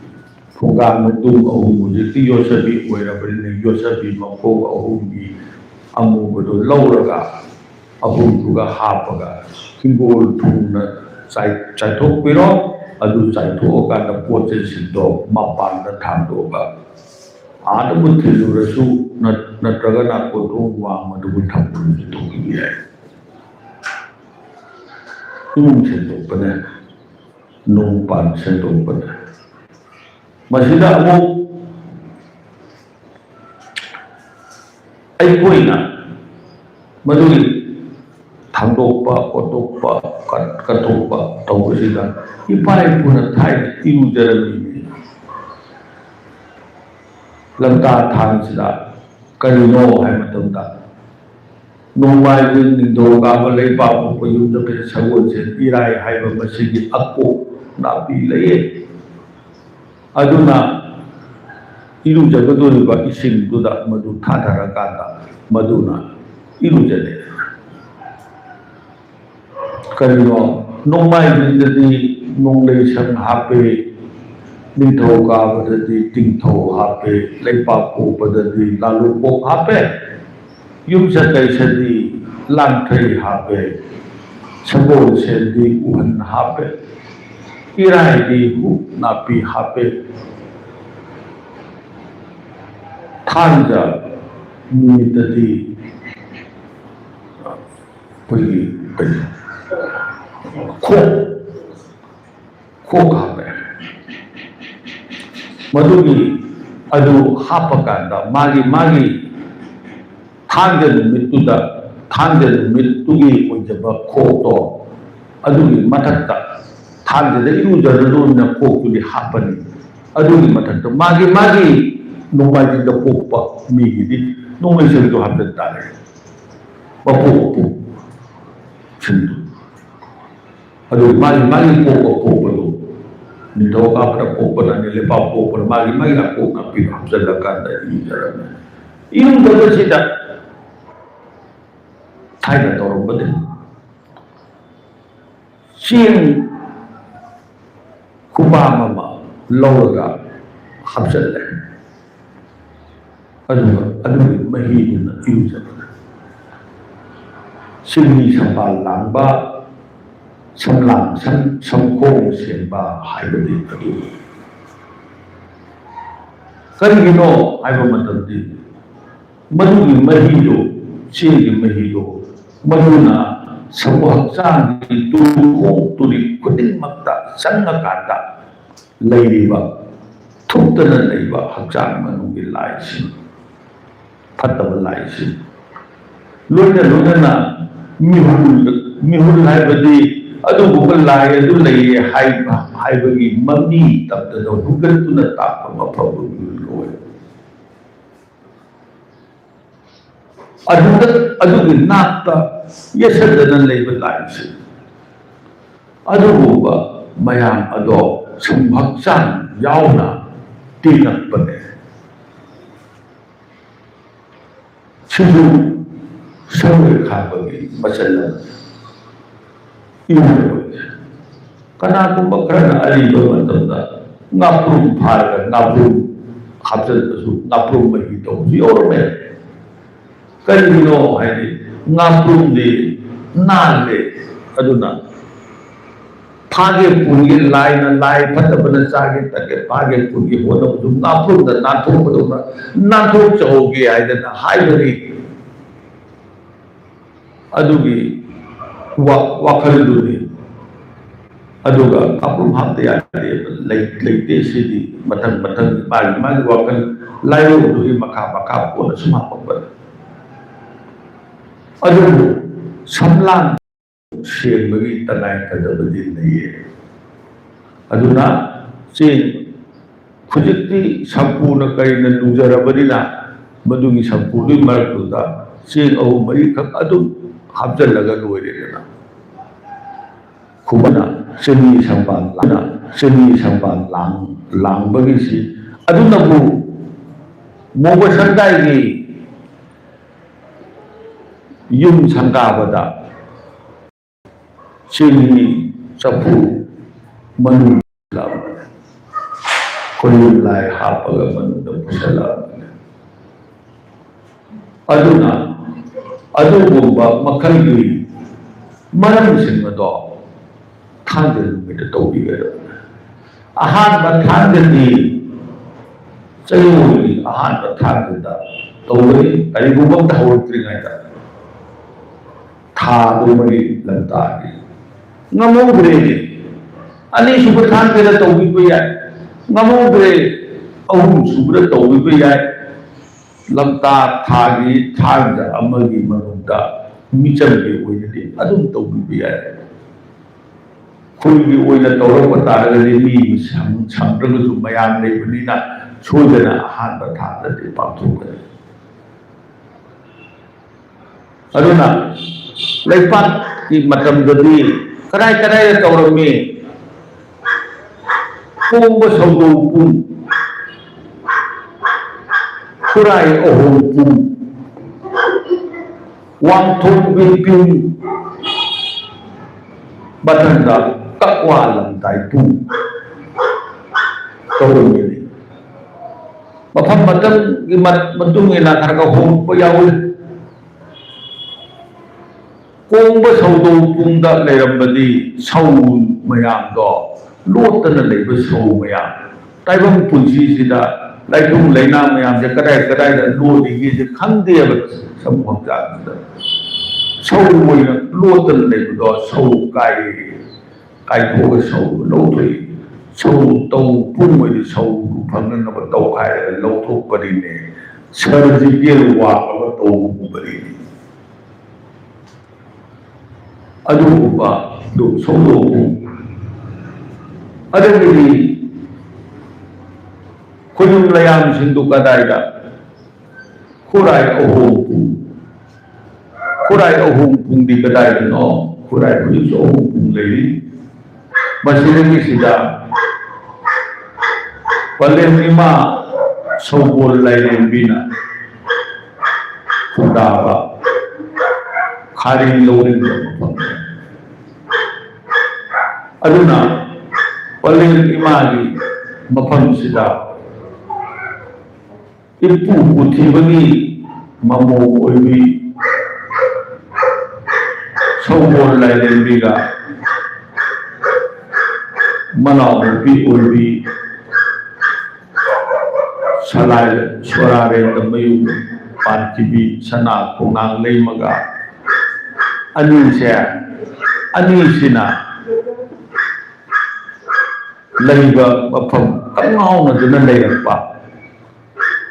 ꯐꯨꯡꯒꯥ ꯃꯇꯨꯝ ꯑꯍꯨꯝ, ꯍꯧꯖꯤꯛꯇꯤ ꯌꯣꯠꯁꯕꯤ ꯑꯣꯏꯔꯕꯅꯤꯅ, ꯌꯣꯠꯁꯕꯤ ꯃꯈꯣꯡ ꯑꯍꯨꯝꯒꯤ ꯑꯃꯨꯕꯗꯣ ꯂꯧꯔꯒ, ꯑꯍꯨꯝꯗꯨꯒ ꯍꯥꯞꯄꯒ ꯍꯤꯡꯒꯣꯜ ꯊꯨꯡꯅ ꯆꯥꯏ-, ꯆꯥꯏꯊꯣꯛꯄꯤꯔꯣ꯫ ꯑꯗꯨ ꯆꯥꯏꯊꯣꯛꯑꯀꯥꯟꯗ ꯄꯣꯠ ꯆꯩꯁꯤꯡꯗꯣ ꯃꯄꯥꯟꯗ ꯊꯥꯡꯗꯣꯛꯑꯒ ꯑꯥꯗꯕꯨ ꯊꯤꯜꯂꯨꯔꯁꯨ, ꯅꯠ-, ꯅꯠꯇ꯭ꯔꯒꯅ ꯀꯣꯟꯊꯣꯡ ꯋꯥꯡꯃꯗꯕꯨ ꯊꯝꯂꯨꯔꯁꯨ ꯊꯣꯛꯄꯤꯕ ꯌꯥꯏ꯫ ꯏꯃꯨꯡ ꯁꯦꯡꯗꯣꯛꯄꯅꯦ, ꯅꯣꯡ ꯄꯥꯟ ꯁꯦꯡꯗꯣꯛꯄꯅꯦ꯫ ꯃꯁꯤꯗ ꯑꯃꯨꯛ ꯑꯩꯈꯣꯏꯅ ꯃꯗꯨꯒꯤ ꯊꯥꯡꯗꯣꯛꯄ, ꯈꯣꯠꯇꯣꯛꯄ, ꯀꯠ-, ꯀꯠꯊꯣꯛꯄ ꯇꯧꯕꯁꯤꯗ ꯏꯄꯥ ꯏꯄꯨꯅ ꯊꯥꯏꯅ ꯏꯔꯨꯖꯔꯝꯃꯤꯅꯤ꯫ ꯂꯝꯇꯥ ꯊꯥꯡꯁꯤꯗ ꯀꯔꯤꯅꯣ ꯍꯥꯏꯕ ꯃꯇꯝꯗ, ꯅꯣꯡꯃꯥꯏꯖꯤꯡ, ꯅꯤꯡꯊꯧꯀꯥꯕ, ꯂꯩꯕꯥꯛꯄꯣꯛꯄ, ꯌꯨꯝꯁꯀꯩꯁ, ꯁꯒꯣꯜꯁꯦꯟ, ꯏꯔꯥꯏ ꯍꯥꯏꯕ ꯃꯁꯤꯒꯤ ꯑꯀꯣꯛ ꯅꯥꯄꯤ ꯂꯩꯌꯦ꯫ ꯑꯗꯨꯅ ꯏꯔꯨꯖꯒꯗꯧꯔꯤꯕ ꯏꯁꯤꯡꯗꯨꯗ ꯃꯗꯨ ꯊꯥꯊꯔꯀꯥꯟꯗ ꯃꯗꯨꯅ ꯏꯔꯨꯖꯔꯦ꯫ ꯀꯔꯤꯅꯣ? ꯅꯣꯡꯃꯥꯏꯖꯤꯡꯗꯗꯤ ꯅꯣꯡꯂꯩ ꯁꯪ ꯍꯥꯞꯄꯦ, ꯅꯤꯡꯊꯧꯀꯥꯕꯗꯗꯤ ꯇꯤꯡꯊꯧ ꯍꯥꯞꯄꯦ, ꯂꯩꯕꯥꯛꯄꯣꯛꯄꯗꯗꯤ ꯂꯥꯂꯨꯀꯣꯛ ꯍꯥꯞꯄꯦ, ꯌꯨꯝꯁꯀꯩꯁꯗꯤ ꯂꯥꯡꯊ꯭ꯔꯩ ꯍꯥꯞꯄꯦ, ꯁꯒꯣꯜꯁꯦꯟꯗꯤ ꯎꯍꯟ ꯍꯥꯞꯄꯦ, ꯏꯔꯥꯏꯗꯤ ꯍꯨꯞ ꯅꯥꯄꯤ ꯍꯥꯞꯄꯦ, ꯊꯥꯡꯖ ꯅꯨꯃꯤꯠꯇꯗꯤ ꯑꯩꯈꯣꯏꯒꯤ ꯀꯔꯤ, ꯈꯣꯛ, ꯈꯣꯛ ꯍꯥꯞꯄꯦ꯫ ꯃꯗꯨꯒꯤ ꯑꯗꯨ ꯍꯥꯞꯄꯀꯥꯟꯗ ꯃꯥꯒꯤ, ꯃꯥꯒꯤ ꯊꯥꯡꯖ ꯅꯨꯃꯤꯠꯇꯨꯗ, ꯊꯥꯡꯖ ꯅꯨꯃꯤꯠꯇꯨꯒꯤ ꯑꯣꯏꯖꯕ ꯈꯣꯛꯇꯣ, ꯑꯗꯨꯒꯤ ꯃꯊꯛꯇ ꯊꯥꯡꯖꯗ ꯏꯔꯨꯖꯔꯨꯔꯅ ꯈꯣꯛꯇꯨꯗꯤ ꯍꯥꯞꯄꯅꯤ꯫ ꯑꯗꯨꯒꯤ ꯃꯊꯛꯇ ꯃꯥꯒꯤ, ꯃꯥꯒꯤ ꯅꯣꯡꯃꯥꯏꯖꯤꯡꯗ ꯄꯣꯛꯄ ꯃꯤꯒꯤꯗꯤ ꯅꯣꯡꯃꯩ ꯁꯪꯗꯣ ꯍꯥꯞꯆꯟ ꯇꯥꯔꯦ꯫ ꯃꯄꯣꯛ ꯃꯄꯣꯛ ꯁꯤꯡꯗꯨ꯫ ꯑꯗꯨ ꯃꯥꯒꯤ ꯃꯥꯒꯤ ꯄꯣꯛꯄ ꯄꯣꯛꯄꯗꯣ, ꯅꯤꯡꯊꯧ ꯀꯥꯕꯗ ꯄꯣꯛꯄꯅ, ꯂꯩꯄꯥꯛ ꯄꯣꯛꯄꯅ, ꯃꯥꯒꯤ ꯃꯥꯒꯤ ꯑꯄꯣꯛ ꯅꯥꯄꯤꯗꯣ ꯍꯥꯞꯆꯤꯜꯂꯀꯥꯟꯗ ꯏꯔꯨꯖꯔꯝꯃꯦ꯫ ꯏꯔꯨꯖꯕꯁꯤꯗ ꯊꯥꯏꯅ ꯇꯧꯔꯝꯕꯗꯤ ꯆꯦꯡ ꯈꯨꯄꯥꯝ ꯑꯃ ꯂꯧꯔꯒ ꯍꯥꯞꯆꯜꯂꯦ꯫ ꯑꯗꯨꯒ ꯑꯗꯨꯒꯤ ꯃꯍꯤꯗꯨꯅ ꯏꯔꯨꯖꯕ꯫ ꯁꯤꯡꯂꯤ ꯁꯝꯕꯥꯜ ꯂꯥꯡꯕ, ꯁꯝꯂꯥꯡ ꯁꯝ-, ꯁꯝꯈꯣꯡ ꯁꯦꯡꯕ ꯍꯥꯏꯕꯗꯤ ꯑꯗꯨꯅꯤ꯫ ꯀꯔꯤꯒꯤꯅꯣ ꯍꯥꯏꯕ ꯃꯇꯝꯗꯤ, ꯃꯗꯨꯒꯤ ꯃꯍꯤꯗꯨ, ꯆꯦꯡꯒꯤ ꯃꯍꯤꯗꯨ, ꯃꯗꯨꯅ ꯁꯔꯨ ꯍꯛꯆꯥꯡꯒꯤ ꯇꯨꯈꯣꯡ ꯇꯨꯔꯤꯛ ꯈꯨꯗꯤꯡꯃꯛꯇ ꯆꯪꯉꯀꯥꯟꯗ ꯂꯩꯔꯤꯕ, ꯊꯨꯞꯇꯅ ꯂꯩꯕ ꯍꯛꯆꯥꯡ ꯃꯅꯨꯡꯒꯤ ꯂꯥꯏꯁꯤꯡ, ꯐꯠꯇꯕ ꯂꯥꯏꯁꯤꯡ, ꯂꯣꯏꯅ ꯂꯣꯏꯅꯅ ꯃꯤꯍꯨꯜ, ꯃꯤꯍꯨꯜ ꯍꯥꯏꯕꯗꯤ ꯑꯗꯨꯒꯨꯝꯕ ꯂꯥꯏ ꯑꯗꯨ ꯂꯩꯌꯦ ꯍꯥꯏꯕ, ꯍꯥꯏꯕꯒꯤ ꯃꯃꯤ ꯇꯝꯗꯅ ꯍꯨꯟꯒꯠꯇꯨꯅ ꯇꯥꯛꯄ ꯃꯐꯝꯗꯨ ꯃꯤꯍꯨꯜ ꯀꯧꯋꯦ꯫ ꯑꯗꯨꯗ, ꯑꯗꯨꯒꯤ ꯅꯥꯛꯇ ꯌꯦꯠꯁꯟꯗꯅ ꯂꯩꯕ ꯂꯥꯏꯁꯤꯡ, ꯑꯗꯨꯒꯨꯝꯕ ꯃꯌꯥꯝ ꯑꯗꯣ ꯁꯨꯝ ꯍꯛꯆꯥꯡ ꯌꯥꯎꯅ ꯇꯤꯡꯉꯛꯄꯅꯦ꯫ ꯁꯤꯁꯨ ꯁꯔꯨ ꯈꯥꯛꯄꯒꯤ ꯃꯆꯜ ꯑꯃꯅꯤ꯫ ꯏꯔꯨꯖꯕꯁꯦ꯫ ꯀꯅꯥꯒꯨꯝꯕ ꯈꯔꯅ ꯑꯔꯤꯕ ꯃꯇꯝꯗ ꯉꯥꯄ꯭ꯔꯨꯝ ꯐꯥꯔꯒ ꯉꯥꯄ꯭ꯔꯨꯝ ꯍꯥꯞꯆꯤꯟꯕꯁꯨ, ꯉꯥꯄ꯭ꯔꯨꯝ ꯃꯍꯤ ꯇꯧꯕꯁꯨ ꯌꯥꯎꯔꯝꯃꯦ꯫ ꯀꯔꯤꯒꯤꯅꯣ ꯍꯥꯏꯗꯤ, ꯉꯥꯄ꯭ꯔꯨꯝꯗꯤ ꯅꯥꯜꯂꯦ, ꯑꯗꯨꯅ ꯐꯥꯒꯦ ꯄꯨꯟꯒꯦ, ꯂꯥꯏꯅ, ꯂꯥꯏ ꯐꯠꯇꯕꯅ ꯆꯥꯒꯦ ꯇꯠꯀꯦ ꯐꯥꯒꯦ ꯄꯨꯟꯒꯦ ꯍꯣꯠꯅꯕꯗꯨ ꯉꯥꯄ꯭ꯔꯨꯝꯗ ꯅꯥꯟꯊꯣꯛꯄꯗꯧꯅ ꯅꯥꯟꯊꯣꯛꯆꯍꯧꯒꯦ ꯍꯥꯏꯗꯅ ꯍꯥꯏꯕꯅꯤ꯫ ꯑꯗꯨꯒꯤ ꯋꯥ-, ꯋꯥꯈꯜꯗꯨꯅꯤ꯫ ꯑꯗꯨꯒ ꯉꯥꯄ꯭ꯔꯨꯝ ꯍꯥꯞꯇ ꯌꯥꯗꯦ, ꯂꯩ-, ꯂꯩꯇꯦ꯫ ꯁꯤꯗꯤ ꯃꯊꯪ ꯃꯊꯪ ꯃꯥꯒꯤ ꯃꯥꯒꯤ ꯋꯥꯈꯜ ꯂꯥꯏꯑꯣꯡꯗꯨꯒꯤ ꯃꯈꯥ ꯃꯈꯥ ꯄꯣꯟꯅ ꯁꯨꯝ ꯍꯥꯞꯄꯛꯄꯅꯤ꯫ ꯑꯗꯨꯕꯨ ꯁꯝꯂꯥꯡ ꯁꯦꯡꯕꯒꯤ ꯇꯉꯥꯏ ꯐꯗꯕꯗꯤ ꯂꯩꯌꯦ꯫ ꯑꯗꯨꯅ ꯆꯦꯡ, ꯍꯧꯖꯤꯛꯇꯤ ꯁꯝꯄꯨꯅ ꯀꯔꯤꯅ ꯂꯨꯖꯔꯕꯅꯤꯅ, ꯃꯗꯨꯒꯤ ꯁꯝꯄꯨꯗꯨꯒꯤ ꯃꯔꯛꯇꯨꯗ ꯆꯦꯡ ꯑꯍꯨꯝ ꯃꯔꯤꯈꯛ ꯑꯗꯨꯝ ꯍꯥꯞꯆꯤꯜꯂꯒ ꯂꯣꯏꯔꯦꯗꯅ꯫ ꯈꯨꯕꯅ ꯆꯤꯅꯤ ꯁꯪꯕꯥꯟ ꯂꯥꯡꯅ ꯆꯤꯅꯤ ꯁꯪꯕꯥꯟ ꯂꯥꯡ ꯂꯥꯡꯕꯒꯤꯁꯤ ꯑꯗꯨꯅꯕꯨ ꯃꯣꯕ ꯁꯔꯗꯥꯏꯒꯤ ꯌꯨꯝ ꯁꯪꯒꯥꯕꯗ ꯆꯤꯅꯤ ꯆꯐꯨ ꯃꯅꯨꯡ ꯈꯣꯏꯌꯨꯝ ꯂꯥꯏ ꯍꯥꯞꯄꯒ ꯃꯅꯨꯡꯗ ꯄꯨꯁꯜꯂꯛꯑꯕꯅꯤ꯫ ꯑꯗꯨꯅ ꯑꯗꯨꯒꯨꯝꯕ ꯃꯈꯜꯒꯤ ꯃꯔꯝꯁꯤꯡ ꯑꯗꯣ ꯊꯥꯡꯖ ꯅꯨꯃꯤꯠꯇ ꯇꯧꯕꯤꯒꯗꯕꯅꯤ꯫ ꯑꯍꯥꯟꯕ ꯊꯥꯡꯖꯗꯤ ꯆꯌꯣꯜꯒꯤ ꯑꯍꯥꯟꯕ ꯊꯥꯡꯖꯗ ꯇꯧꯒꯅꯤ꯫ ꯀꯔꯤꯒꯨꯝꯕ ꯑꯝꯇ ꯍꯧꯔꯛꯇ꯭ꯔꯤꯉꯩꯗ ꯊꯥꯗꯨꯃꯒꯤ ꯂꯝꯇꯥꯒꯤ ꯉꯝꯍꯧꯗ꯭ꯔꯦꯅꯦ꯫ ꯑꯅꯤꯁꯨꯕ ꯊꯥꯡꯖꯗ ꯇꯧꯕꯤꯕ ꯌꯥꯏ, ꯉꯝꯍꯧꯗ꯭ꯔꯦ꯫ ꯑꯍꯨꯝ ꯁꯨꯕꯗ ꯇꯧꯕꯤꯕ ꯌꯥꯏ꯫ ꯂꯝꯇꯥ ꯊꯥꯒꯤ ꯊꯥꯡꯖ ꯑꯃꯒꯤ ꯃꯅꯨꯡꯗ ꯃꯤꯆꯝꯒꯤ ꯑꯣꯏꯅꯗꯤ ꯑꯗꯨꯝ ꯇꯧꯕꯤꯕ ꯌꯥꯏ꯫ ꯈꯨꯜꯒꯤ ꯑꯣꯏꯅ ꯇꯧꯔꯛꯄ ꯇꯥꯔꯒꯗꯤ ꯃꯤ ꯁꯪ- ꯁꯪꯗ꯭ꯔꯒꯁꯨ ꯃꯌꯥꯝ ꯂꯩꯕꯅꯤꯅ ꯁꯣꯏꯗꯅ ꯑꯍꯥꯟꯕ ꯊꯥꯗꯗꯤ ꯄꯥꯡꯊꯣꯛꯀꯅꯤ꯫ ꯑꯗꯨꯅ ꯂꯩꯄꯥꯛꯀꯤ ꯃꯇꯝꯗꯗꯤ ꯀꯗꯥꯏ ꯀꯗꯥꯏꯗ ꯇꯧꯔꯝꯃꯤ? ꯀꯣꯡꯕ ꯁꯧꯗꯧ ꯄꯨꯡ, ꯈꯨꯔꯥꯏ ꯑꯍꯣꯡ ꯄꯨꯡ, ꯋꯥꯡꯊꯣꯡ ꯕꯤꯄꯤꯟ, ꯃꯊꯪꯗ ꯇꯛꯋꯥ ꯂꯝꯗꯥꯏ ꯄꯨꯡ ꯇꯧꯔꯝꯃꯤ꯫ ꯃꯐꯝ ꯃꯇꯝꯒꯤ ꯃ- ꯃꯇꯨꯡ ꯏꯟꯅ ꯈꯔ ꯈꯔ ꯍꯣꯡꯂꯛꯄ ꯌꯥꯎꯏ꯫ ꯀꯣꯡꯕ ꯁꯧꯗꯧ ꯄꯨꯡꯗ ꯂꯩꯔꯝꯕꯗꯤ ꯁꯧ ꯃꯌꯥꯝꯗꯣ, ꯂꯣꯠꯇꯅ ꯂꯩꯕ ꯁꯧ ꯃꯌꯥꯝ, ꯇꯥꯏꯕꯪ ꯄꯨꯟꯁꯤꯁꯤꯗ ꯂꯥꯏꯊꯨꯡ ꯂꯩꯅꯥ ꯃꯌꯥꯝꯁꯦ ꯀꯗꯥꯏ ꯀꯗꯥꯏꯗ ꯂꯣꯠꯂꯤꯒꯦꯁꯦ ꯈꯪꯗꯦꯕ꯫ ꯁꯃꯨ ꯍꯛꯆꯥꯡꯁꯤꯗ ꯁꯧ ꯑꯣꯏꯅ ꯂꯣꯠꯇꯅ ꯂꯩꯕꯗꯣ ꯁꯧ ꯀꯥꯏ ꯀꯥꯏꯊꯣꯛꯑꯒ ꯁꯧꯗꯨ ꯂꯧꯊꯣꯛꯏ꯫ ꯁꯧ ꯇꯧ ꯄꯨꯝꯕꯗꯤ ꯁꯧꯗꯨ ꯐꯪꯅꯅꯕ ꯇꯧ ꯍꯥꯏꯔꯒ ꯂꯧꯊꯣꯛꯄꯅꯤꯅꯦ꯫ ꯁꯔꯖꯤꯀꯦꯜ ꯋꯥꯛ ꯑꯃ ꯇꯧꯕꯒꯨꯝꯕꯅꯤꯅꯦ꯫ ꯑꯗꯨꯒꯨꯝꯕ ꯑꯗꯨ ꯁꯧꯗꯣꯛꯎ꯫ ꯑꯗꯒꯤꯗꯤ ꯈꯨꯅꯨꯡ ꯂꯌꯥꯝꯁꯤꯡꯗꯨ ꯀꯗꯥꯏꯗ? ꯈꯨꯔꯥꯏ ꯑꯍꯣꯡ ꯄꯨꯡ꯫ ꯈꯨꯔꯥꯏ ꯑꯍꯣꯡ ꯄꯨꯡꯗꯤ ꯀꯗꯥꯏꯗꯅꯣ? ꯈꯨꯔꯥꯏ ꯍꯧꯖꯤꯛꯁꯨ ꯑꯍꯨꯝ ꯄꯨꯡ ꯂꯩꯔꯤ꯫ ꯃꯁꯤꯗꯒꯤ ꯁꯤꯗ ꯄꯂꯦꯝ ꯏꯃꯥ ꯁꯧꯒꯣꯜ ꯂꯥꯏꯔꯦꯝꯕꯤꯅ ꯈꯨꯟꯗꯥꯕ ꯈꯥꯔꯤ ꯂꯧꯔꯤꯕ ꯃꯐꯝꯅꯤ꯫ ꯑꯗꯨꯅ ꯄꯂꯦꯝ ꯏꯃꯥꯒꯤ ꯃꯐꯝꯁꯤꯗ ꯏꯄꯨ ꯄꯨꯊꯤꯕꯒꯤ ꯃꯃꯧ ꯑꯣꯏꯕꯤ ꯁꯧꯒꯣꯜ ꯂꯥꯏꯔꯦꯝꯕꯤꯒ ꯃꯅꯥꯎꯅꯨꯄꯤ ꯑꯣꯏꯕꯤ ꯁꯂꯥꯏ ꯁꯣꯔꯥꯔꯦꯟꯗ ꯃꯌꯨꯝ ꯄꯥꯟꯈꯤꯕꯤ ꯁꯅꯥ ꯈꯣꯡꯅꯥꯡ ꯂꯩꯃꯒ ꯑꯅꯤꯁꯦ, ꯑꯅꯤꯁꯤꯅ ꯂꯩꯕ ꯃꯐꯝ ꯀꯪꯉꯥꯎꯅꯗꯨꯅ ꯂꯩꯔꯛꯄ꯫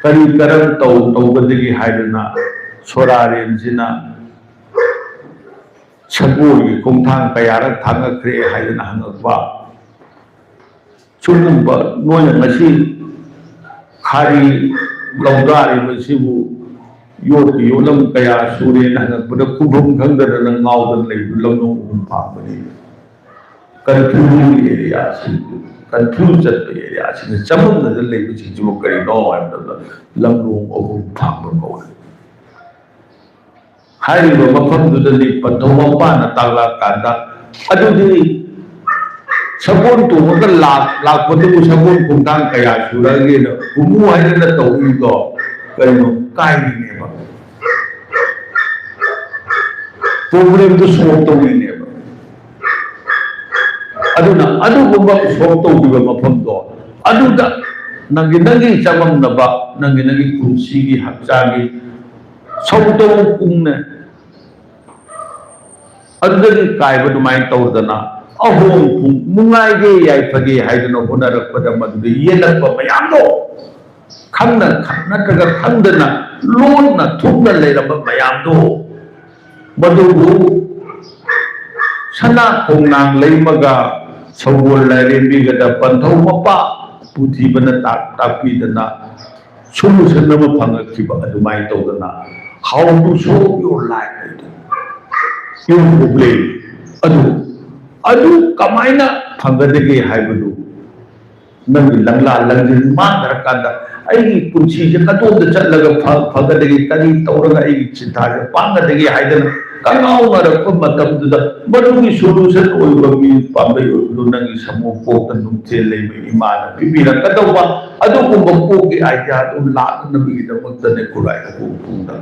ꯀꯔꯤ ꯀꯔꯝ ꯇꯧ ꯇꯧꯒꯗꯒꯦ ꯍꯥꯏꯗꯨꯅ ꯁꯣꯔꯥꯔꯦꯟꯁꯤꯅ ꯁꯒꯣꯜꯒꯤ ꯈꯣꯡꯊꯥꯡ ꯀꯌꯥꯔꯛ ꯊꯥꯡꯉꯛꯈ꯭ꯔꯦ ꯍꯥꯏꯗꯨꯅ ꯍꯪꯉꯛꯄ꯫ ꯁꯨꯒꯨꯝꯕ ꯅꯣꯏꯅ ꯉꯁꯤ ꯈꯥꯔꯤ ꯂꯧꯗꯥꯔꯤꯕꯁꯤꯕꯨ ꯌꯣꯠꯀꯤ ꯌꯣꯠꯂꯝ ꯀꯌꯥ ꯁꯨꯔꯦꯅ ꯍꯪꯉꯛꯄꯗ ꯈꯨꯐꯝ ꯈꯪꯗꯗꯅ ꯉꯥꯎꯗꯅ ꯂꯩꯕ ꯂꯝꯂꯣꯡ ꯑꯍꯨꯝ ꯐꯥꯡꯕꯅꯤ꯫ ꯀꯔꯐ꯭ꯌꯨ ꯑꯦꯔꯤꯌꯥꯁꯤꯡ, ꯀꯔꯐ꯭ꯌꯨ ꯆꯠꯄ ꯑꯦꯔꯤꯌꯥꯁꯤꯡꯗ ꯆꯃꯝꯅꯗ ꯂꯩꯕꯁꯤꯡꯁꯤꯕꯨ ꯀꯔꯤꯅꯣ ꯍꯥꯏꯕ ꯃꯇꯝꯗ ꯂꯝꯂꯣꯡ ꯑꯍꯨꯝ ꯐꯥꯡꯕ ꯀꯧꯏ꯫ ꯍꯥꯏꯔꯤꯕ ꯃꯐꯝꯗꯨꯗꯗꯤ ꯄꯟꯊꯧ ꯃꯄꯥꯅ ꯇꯥꯛꯂꯛꯑꯀꯥꯟꯗ ꯑꯗꯨꯗꯤ ꯁꯒꯣꯜ ꯇꯣꯡꯉꯒ ꯂꯥꯛ-, ꯂꯥꯛꯄꯗꯨꯕꯨ ꯁꯒꯣꯜ ꯈꯣꯡꯊꯥꯡ ꯀꯌꯥ ꯁꯨꯔꯛꯑꯒꯦꯅ ꯈꯨꯝꯃꯨ ꯍꯥꯏꯗꯅ ꯇꯧꯔꯤꯗꯣ ꯀꯩꯅꯣ? ꯀꯥꯏꯔꯤꯅꯦꯕ꯫ ꯄ꯭ꯔꯣꯕ꯭ꯂꯦꯝꯗꯨ ꯁꯣꯜꯕ ꯇꯧꯔꯤꯅꯦꯕ꯫ ꯑꯗꯨꯅ ꯑꯗꯨꯒꯨꯝꯕ ꯁꯣꯜꯕ ꯇꯧꯈꯤꯕ ꯃꯐꯝꯗꯣ ꯑꯗꯨꯗ ꯅꯪꯒꯤ, ꯅꯪꯒꯤ ꯆꯃꯝꯅꯕ, ꯅꯪꯒꯤ, ꯅꯪꯒꯤ ꯄꯨꯟꯁꯤꯒꯤ ꯍꯛꯆꯥꯡꯒꯤ ꯁꯧꯇꯧ ꯄꯨꯡꯅ ꯑꯗꯨꯗꯒꯤ ꯀꯥꯏꯕ ꯑꯗꯨꯃꯥꯏꯅ ꯇꯧꯗꯅ ꯑꯍꯣꯡ ꯄꯨꯡ ꯅꯨꯡꯉꯥꯏꯒꯦ ꯌꯥꯏꯐꯒꯦ ꯍꯥꯏꯗꯅ ꯍꯣꯠꯅꯔꯛꯄꯗ ꯃꯗꯨꯗ ꯌꯦꯜꯂꯛꯄ ꯃꯌꯥꯝꯗꯣ ꯈꯪꯅ ꯈꯪ-, ꯅꯠꯇ꯭ꯔꯒ ꯈꯪꯗꯅ ꯂꯣꯟꯅ ꯊꯨꯞꯅ ꯂꯩꯔꯝꯕ ꯃꯌꯥꯝꯗꯣ ꯃꯗꯨꯕꯨ ꯁꯅꯥ ꯈꯣꯡꯅꯥꯡ ꯂꯩꯃꯒ ꯁꯒꯣꯜ ꯂꯥꯏꯔꯦꯝꯕꯤꯒꯗ ꯄꯟꯊꯧ ꯃꯄꯥ ꯄꯨꯊꯤꯕꯅ ꯇꯥꯛ-, ꯇꯥꯛꯄꯤꯗꯅ solution ꯑꯃ ꯐꯪꯉꯛꯈꯤꯕ ꯑꯗꯨꯃꯥꯏꯅ ꯇꯧꯗꯅ how to solve your life, your problem, ꯑꯗꯨ, ꯑꯗꯨ ꯀꯃꯥꯏꯅ ꯐꯪꯒꯗꯒꯦ ꯍꯥꯏꯕꯗꯨ, ꯅꯪꯒꯤ ꯂꯪꯂꯥ ꯂꯪꯖꯤꯟ ꯃꯥꯡꯈ꯭ꯔꯀꯥꯟꯗ, "ꯑꯩꯒꯤ ꯄꯨꯟꯁꯤꯁꯦ ꯀꯗꯣꯝꯗ ꯆꯠꯂꯒ ꯐ-, ꯐꯒꯗꯒꯦ, ꯀꯔꯤ ꯇꯧꯔꯒ ꯑꯩꯒꯤ ꯁꯤꯟꯊꯥꯁꯦ ꯄꯥꯡꯒꯗꯒꯦ?" ꯍꯥꯏꯗꯅ ꯀꯉꯥꯎꯅꯔꯛꯄ ꯃꯇꯝꯗꯨꯗ, ꯃꯗꯨꯒꯤ solution ꯑꯣꯏꯕ ꯃꯤ ꯄꯥꯝꯕꯩ ꯑꯣꯏꯕꯗꯨ ꯅꯪꯒꯤ ꯁꯃꯨ ꯀꯣꯛꯇ ꯅꯨꯡꯊꯤꯜ ꯂꯩꯕ ꯏꯃꯥꯅ ꯄꯤꯕꯤꯔꯛꯀꯗꯧꯕ ꯑꯗꯨꯒꯨꯝꯕ ꯀꯣꯛꯀꯤ idea ꯑꯗꯨ ꯂꯥꯛꯅꯅꯕꯒꯤꯗꯃꯛꯇꯅꯦ ꯈꯨꯔꯥꯏ ꯑꯍꯣꯡ ꯄꯨꯡꯗ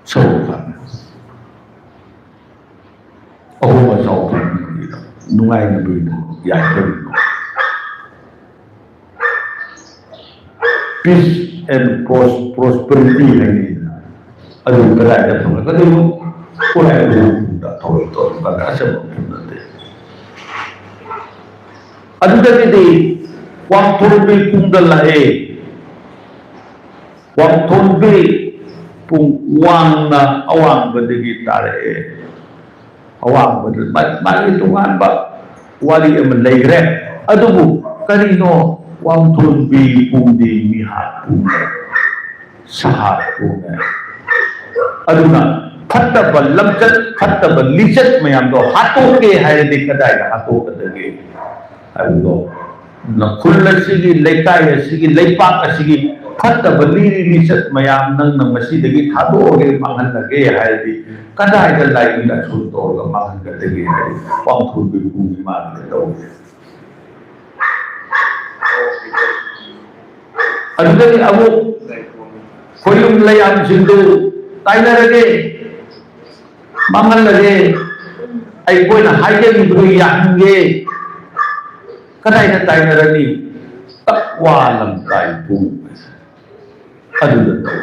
ꯁꯔꯨꯛ ꯈꯥꯏ꯫ ꯑꯍꯣꯡꯕ ꯆꯥꯎꯊꯣꯛꯅꯕꯒꯤꯗꯃꯛ, ꯅꯨꯡꯉꯥꯏꯅꯕꯒꯤꯗꯃꯛ, ꯌꯥꯏꯐꯅꯕꯒꯤꯗꯃꯛ꯫ Peace and pros-, prosperity ꯍꯥꯏꯅꯩꯗꯅ, ꯑꯗꯨ ꯀꯗꯥꯏꯗ ꯐꯪꯂꯛꯀꯗꯣꯏꯅꯣ? ꯈꯨꯔꯥꯏ ꯑꯍꯣꯡ ꯄꯨꯡꯗ ꯊꯧꯔꯝ ꯇꯧꯔꯝ ꯀꯥꯟꯗ ꯑꯆꯝꯕ ꯃꯐꯝ ꯅꯠꯇꯦ꯫ ꯑꯗꯨꯗꯒꯤꯗꯤ ꯋꯥꯡꯊꯣꯟꯕꯤ ꯄꯨꯡꯗ ꯂꯥꯛꯑꯦ꯫ ꯋꯥꯡꯊꯣꯟꯕꯤ ꯄꯨꯡ ꯋꯥꯡꯅ ꯑꯋꯥꯡꯕꯗꯒꯤ ꯇꯥꯔꯛꯑꯦ꯫ ꯑꯋꯥꯡꯕꯗ ꯃꯥ-, ꯃꯥꯒꯤ ꯇꯣꯉꯥꯟꯕ ꯋꯥꯔꯤ ꯑꯃ ꯂꯩꯈ꯭ꯔꯦ꯫ ꯑꯗꯨꯕꯨ ꯀꯔꯤꯅꯣ ꯋꯥꯡꯊꯣꯟꯕꯤ ꯄꯨꯡꯗꯤ ꯃꯤꯍꯥꯠ ꯄꯨꯡꯅꯦ, ꯁꯍꯥꯠ ꯄꯨꯡꯅꯦ꯫ ꯑꯗꯨꯅ ꯐꯠꯇꯕ ꯂꯝꯆꯠ, ꯐꯠꯇꯕ ꯂꯤꯆꯠ ꯃꯌꯥꯝꯗꯣ ꯍꯥꯠꯇꯣꯛꯀꯦ ꯍꯥꯏꯔꯗꯤ ꯀꯗꯥꯏꯗ ꯍꯥꯠꯇꯣꯛꯀꯗꯒꯦ ꯍꯥꯏꯕꯗꯣ, ꯈꯨꯜ ꯑꯁꯤꯒꯤ, ꯂꯩꯀꯥꯏ ꯑꯁꯤꯒꯤ, ꯂꯩꯄꯥꯛ ꯑꯁꯤꯒꯤ ꯐꯠꯇꯕ ꯂꯤꯔꯤ ꯂꯤꯆꯠ ꯃꯌꯥꯝ ꯅꯪꯅ ꯃꯁꯤꯗꯒꯤ ꯊꯥꯗꯣꯛꯑꯒꯦ, ꯃꯥꯡꯍꯜꯂꯒꯦ ꯍꯥꯏꯔꯗꯤ ꯀꯗꯥꯏꯗ ꯂꯥꯏꯅꯤꯡ ꯂꯥꯏꯁꯣꯟ ꯇꯧꯔꯒ ꯃꯥꯡꯍꯟꯒꯗꯒꯦ ꯍꯥꯏꯔꯗꯤ ꯄꯥꯡꯊꯣꯟꯕꯤ ꯄꯨꯡꯒꯤ ꯃꯥꯡꯗ ꯇꯧꯏ꯫ ꯑꯗꯨꯗꯒꯤ ꯑꯃꯨꯛ ꯈꯣꯌꯨꯝ ꯂꯩꯌꯥꯝꯁꯤꯡꯗꯨ ꯇꯥꯏꯅꯔꯒꯦ, ꯃꯥꯡꯍꯜꯂꯒꯦ, ꯑꯩꯈꯣꯏꯅ ꯍꯥꯏꯖꯔꯤꯕꯗꯨ ꯌꯥꯍꯟꯒꯦ꯫ ꯀꯗꯥꯏꯗ ꯇꯥꯏꯅꯔꯅꯤ? ꯇꯛꯋꯥ ꯂꯝꯇꯥꯏ ꯄꯨꯡ ꯑꯗꯨꯗ ꯇꯧ꯫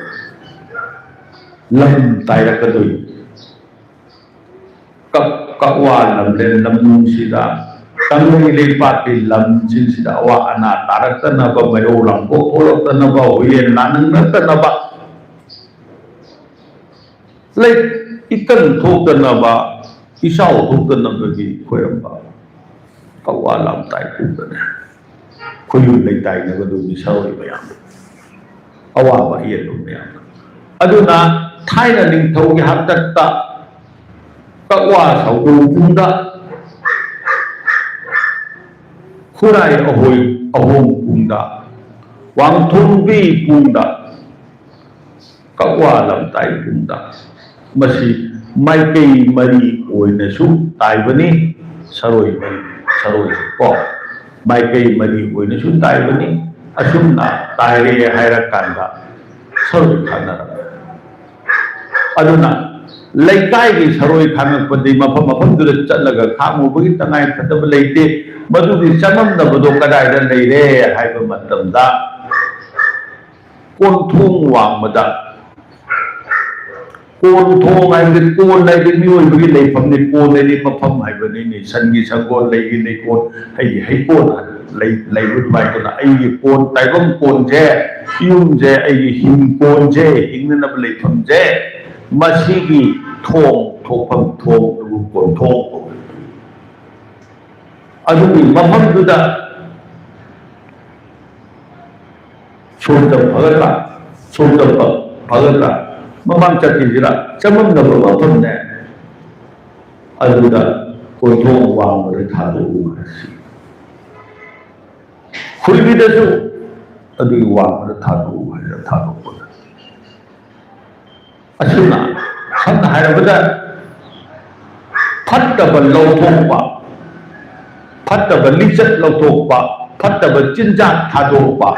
ꯂꯝ ꯇꯥꯏꯔꯛꯀꯗꯣꯏꯅꯤ꯫ ꯀꯛ-, ꯀꯛꯋꯥ ꯂꯝꯂꯦꯟ ꯂꯝꯂꯣꯡꯁꯤꯗ ꯇꯪꯂꯩ ꯂꯩꯄꯥꯛꯀꯤ ꯂꯝꯁꯤꯡꯁꯤꯗ ꯑꯋꯥ ꯑꯅꯥ ꯇꯥꯔꯛꯇꯅꯕ, ꯃꯩꯔꯧ ꯂꯥꯡꯄꯣꯛ ꯊꯣꯛꯂꯛꯇꯅꯕ, ꯍꯨꯏꯌꯦꯟ ꯂꯥꯟꯅꯛꯇꯅꯕ, ꯂꯩ ꯏꯀꯪ ꯊꯣꯛꯇꯅꯕ, ꯏꯆꯥꯎ ꯊꯣꯛꯇꯅꯕꯒꯤ ꯈꯣꯏꯔꯝꯕ ꯀꯛꯋꯥ ꯂꯝꯇꯥꯏ ꯄꯨꯡꯗꯅꯦ꯫ ꯈꯣꯏꯌꯨꯝ ꯂꯩꯇꯥꯏꯅꯕꯗꯨꯒꯤ ꯁꯔꯣꯏ ꯃꯌꯥꯝꯗꯣ, ꯑꯋꯥꯕ ꯑꯌꯦꯠꯄ ꯃꯌꯥꯝꯗꯣ꯫ ꯑꯗꯨꯅ ꯊꯥꯏꯅ ꯅꯤꯡꯊꯧꯒꯤ ꯍꯥꯛꯇꯛꯇ ꯇꯛꯋꯥ ꯁꯥꯎꯗꯧ ꯄꯨꯡꯗ, ꯈꯨꯔꯥꯏ ꯑꯍꯣꯏ ꯑꯍꯣꯡ ꯄꯨꯡꯗ, ꯋꯥꯡꯊꯣꯡꯕꯤ ꯄꯨꯡꯗ, ꯀꯛꯋꯥ ꯂꯝꯇꯥꯏ ꯄꯨꯡꯗ꯫ ꯃꯁꯤ ꯃꯥꯏꯀꯩ ꯃꯔꯤ ꯑꯣꯏꯅꯁꯨ ꯇꯥꯏꯕꯅꯤ꯫ ꯁꯔꯣꯏ ꯃꯔꯤ, ꯁꯔꯣꯏ ꯀꯣ, ꯃꯥꯏꯀꯩ ꯃꯔꯤ ꯑꯣꯏꯅꯁꯨ ꯇꯥꯏꯕꯅꯤ꯫ ꯑꯁꯨꯝꯅ ꯇꯥꯏꯔꯦ ꯍꯥꯏꯔꯀꯥꯟꯗ ꯁꯔꯣꯏ ꯈꯥꯡꯅꯔꯛꯄ꯫ ꯑꯗꯨꯅ ꯂꯩꯀꯥꯏꯒꯤ ꯁꯔꯣꯏ ꯈꯥꯡꯉꯛꯄꯗꯤ ꯃꯐꯝ ꯃꯐꯝꯗꯨꯗ ꯆꯠꯂꯒ ꯈꯥꯡꯉꯨꯕꯒꯤ ꯇꯉꯥꯏ ꯐꯗꯕ ꯂꯩꯇꯦ꯫ ꯃꯗꯨꯒꯤ ꯆꯃꯝꯅꯕꯗꯣ ꯀꯗꯥꯏꯗ ꯂꯩꯔꯦ ꯍꯥꯏꯕ ꯃꯇꯝꯗ, ꯀꯣꯟꯊꯣꯡ ꯋꯥꯡꯃꯗ, ꯀꯣꯟꯊꯣꯡ ꯍꯥꯏꯕꯗꯤ ꯀꯣꯟ ꯍꯥꯏꯗꯤ ꯃꯤꯑꯣꯏꯕꯒꯤ ꯂꯩꯐꯝꯅꯤ, ꯀꯣꯟ ꯍꯥꯏꯗꯤ ꯃꯐꯝ ꯍꯥꯏꯕꯅꯤꯅꯦ꯫ ꯁꯟꯒꯤ ꯁꯪꯒꯣꯟ, ꯂꯩꯒꯤ ꯂꯩꯀꯣꯟ, ꯑꯩꯒꯤ ꯍꯩꯀꯣꯟ ꯍꯥꯏꯕ ꯂꯩ, ꯂꯩꯕ ꯑꯗꯨꯃꯥꯏꯅ ꯇꯧꯅ ꯑꯩꯒꯤ ꯀꯣꯟ, ꯇꯥꯏꯕꯪ ꯀꯣꯟꯁꯦ, ꯌꯨꯝꯁꯦ, ꯑꯩꯒꯤ ꯍꯤꯡꯀꯣꯟꯁꯦ, ꯍꯤꯡꯅꯅꯕ ꯂꯩꯐꯝꯁꯦ, ꯃꯁꯤꯒꯤ ꯊꯣꯡ, ꯊꯣꯛꯐꯝ ꯊꯣꯡ ꯑꯗꯨꯕꯨ ꯀꯣꯟꯊꯣꯡ ꯀꯧꯏ꯫ ꯑꯗꯨꯒꯤ ꯃꯐꯝꯗꯨꯗ ꯁꯣꯝꯗ ꯐꯒꯗ꯭ꯔꯥ, ꯁꯣꯝꯗ ꯐ-, ꯐꯒꯗ꯭ꯔꯥ, ꯃꯃꯥꯡ ꯆꯠꯈꯤꯁꯤꯔꯥ, ꯆꯃꯝꯅꯕ ꯃꯐꯝꯅꯦ꯫ ꯑꯗꯨꯗ ꯀꯣꯟꯊꯣꯡ ꯋꯥꯡꯃꯗ ꯊꯥꯗꯣꯛꯎ ꯍꯥꯏꯁꯤ꯫ ꯈꯨꯜꯕꯤꯗꯁꯨ ꯑꯗꯨꯒꯤ ꯋꯥꯡꯃꯗ ꯊꯥꯗꯣꯛꯎ ꯍꯥꯏꯅ ꯊꯥꯗꯣꯛꯄꯗ, ꯑꯁꯨꯝꯅ ꯁꯝꯅ ꯍꯥꯏꯔꯕꯗ ꯐꯠꯇꯕ ꯂꯧꯊꯣꯛꯄ, ꯐꯠꯇꯕ ꯂꯤꯆꯠ ꯂꯧꯊꯣꯛꯄ, ꯐꯠꯇꯕ ꯆꯤꯟꯖꯥꯛ ꯊꯥꯗꯣꯛꯄ,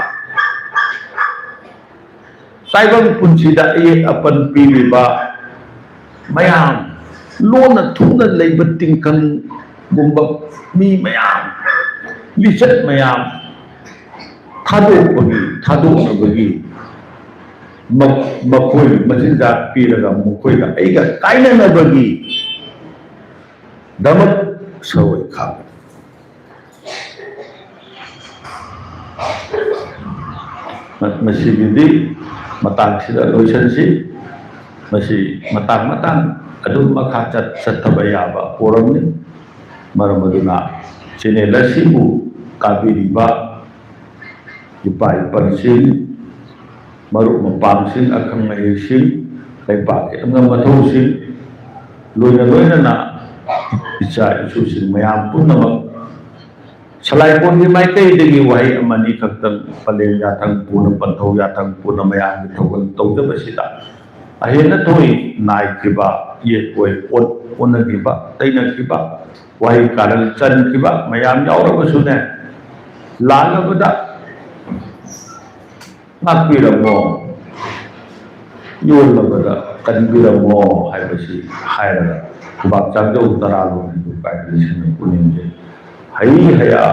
ꯇꯥꯏꯕꯪ ꯄꯨꯟꯁꯤꯗ ꯑꯌꯦꯛ ꯑꯄꯟ ꯄꯤꯔꯤꯕ ꯃꯌꯥꯝ, ꯂꯣꯟꯅ ꯊꯨꯡꯅ ꯂꯩꯕ ꯇꯤꯡꯈꯪꯒꯨꯝꯕ ꯃꯤ ꯃꯌꯥꯝ, ꯂꯤꯆꯠ ꯃꯌꯥꯝ ꯊꯥꯗꯣꯛꯄꯒꯤ, ꯊꯥꯗꯣꯛꯅꯕꯒꯤ ꯃ-, ꯃꯈꯣꯏ ꯃꯆꯤꯟꯖꯥꯛ ꯄꯤꯔꯒ ꯃꯈꯣꯏꯒ ꯑꯩꯒ ꯀꯥꯏꯅꯅꯕꯒꯤꯗꯃꯛ ꯁꯔꯣꯏ ꯈꯥꯡꯒꯅꯤ꯫ ꯃꯁꯤꯒꯤꯗꯤ ꯃꯇꯥꯡꯁꯤꯗ ꯂꯣꯏꯁꯤꯟꯁꯤ꯫ ꯃꯁꯤ ꯃꯇꯥꯡ ꯃꯇꯥꯡ ꯑꯗꯨꯝ ꯃꯈꯥ ꯆꯠ-, ꯆꯠꯊꯕ ꯌꯥꯕ ꯄꯣꯔꯝꯅꯤ꯫ ꯃꯔꯝ ꯑꯗꯨꯅ ꯆꯦꯅꯦꯜ ꯑꯁꯤꯕꯨ ꯇꯥꯕꯤꯔꯤꯕ ꯏꯄꯥ ꯏꯄꯟꯁꯤꯡ, ꯃꯔꯨꯞ ꯃꯄꯥꯡꯁꯤꯡ, ꯑꯈꯪ ꯑꯍꯩꯁꯤꯡ, ꯂꯩꯕꯥꯛꯀꯤ ꯑꯉꯝ ꯑꯊꯧꯁꯤꯡ, ꯂꯣꯏꯅ ꯂꯣꯏꯅꯅ ꯏꯆꯥ ꯏꯁꯨꯁꯤꯡ ꯃꯌꯥꯝ ꯄꯨꯝꯅꯃꯛ ꯁꯂꯥꯏꯀꯣꯟꯒꯤ ꯃꯥꯏꯀꯩꯗꯒꯤ ꯋꯥꯍꯩ ꯑꯃꯅꯤ ꯈꯛꯇꯪ, ꯄꯂꯦꯟ ꯌꯥꯊꯪ ꯄꯨꯅ, ꯄꯟꯊꯧ ꯌꯥꯊꯪ ꯄꯨꯅ ꯃꯌꯥꯝꯒꯤ ꯊꯧꯒꯜ ꯇꯧꯖꯕꯁꯤꯗ ꯑꯍꯦꯟ ꯑꯊꯣꯏ ꯅꯥꯏꯈꯤꯕ, ꯌꯦꯠ ꯑꯣꯏ ꯑꯣꯟ-, ꯑꯣꯟꯅꯈꯤꯕ, ꯇꯩꯅꯈꯤꯕ, ꯋꯥꯍꯩ ꯀꯥꯔꯟ ꯆꯟꯈꯤꯕ ꯃꯌꯥꯝ ꯌꯥꯎꯔꯕꯁꯨꯅꯦ, ꯂꯥꯜꯂꯕꯗ ꯉꯥꯛꯄꯤꯔꯝꯃꯣ, ꯌꯣꯜꯂꯕꯗ ꯀꯟꯕꯤꯔꯝꯃꯣ ꯍꯥꯏꯕꯁꯤ ꯍꯥꯏꯔꯒ ꯈꯨꯕꯥꯛ ꯆꯥꯖꯧ ꯇꯔꯥ ꯂꯣꯟꯅ ꯀꯥꯏꯕꯁꯤꯡꯅ ꯄꯨꯛꯅꯤꯡꯁꯦ ꯍꯩ ꯍꯌꯥ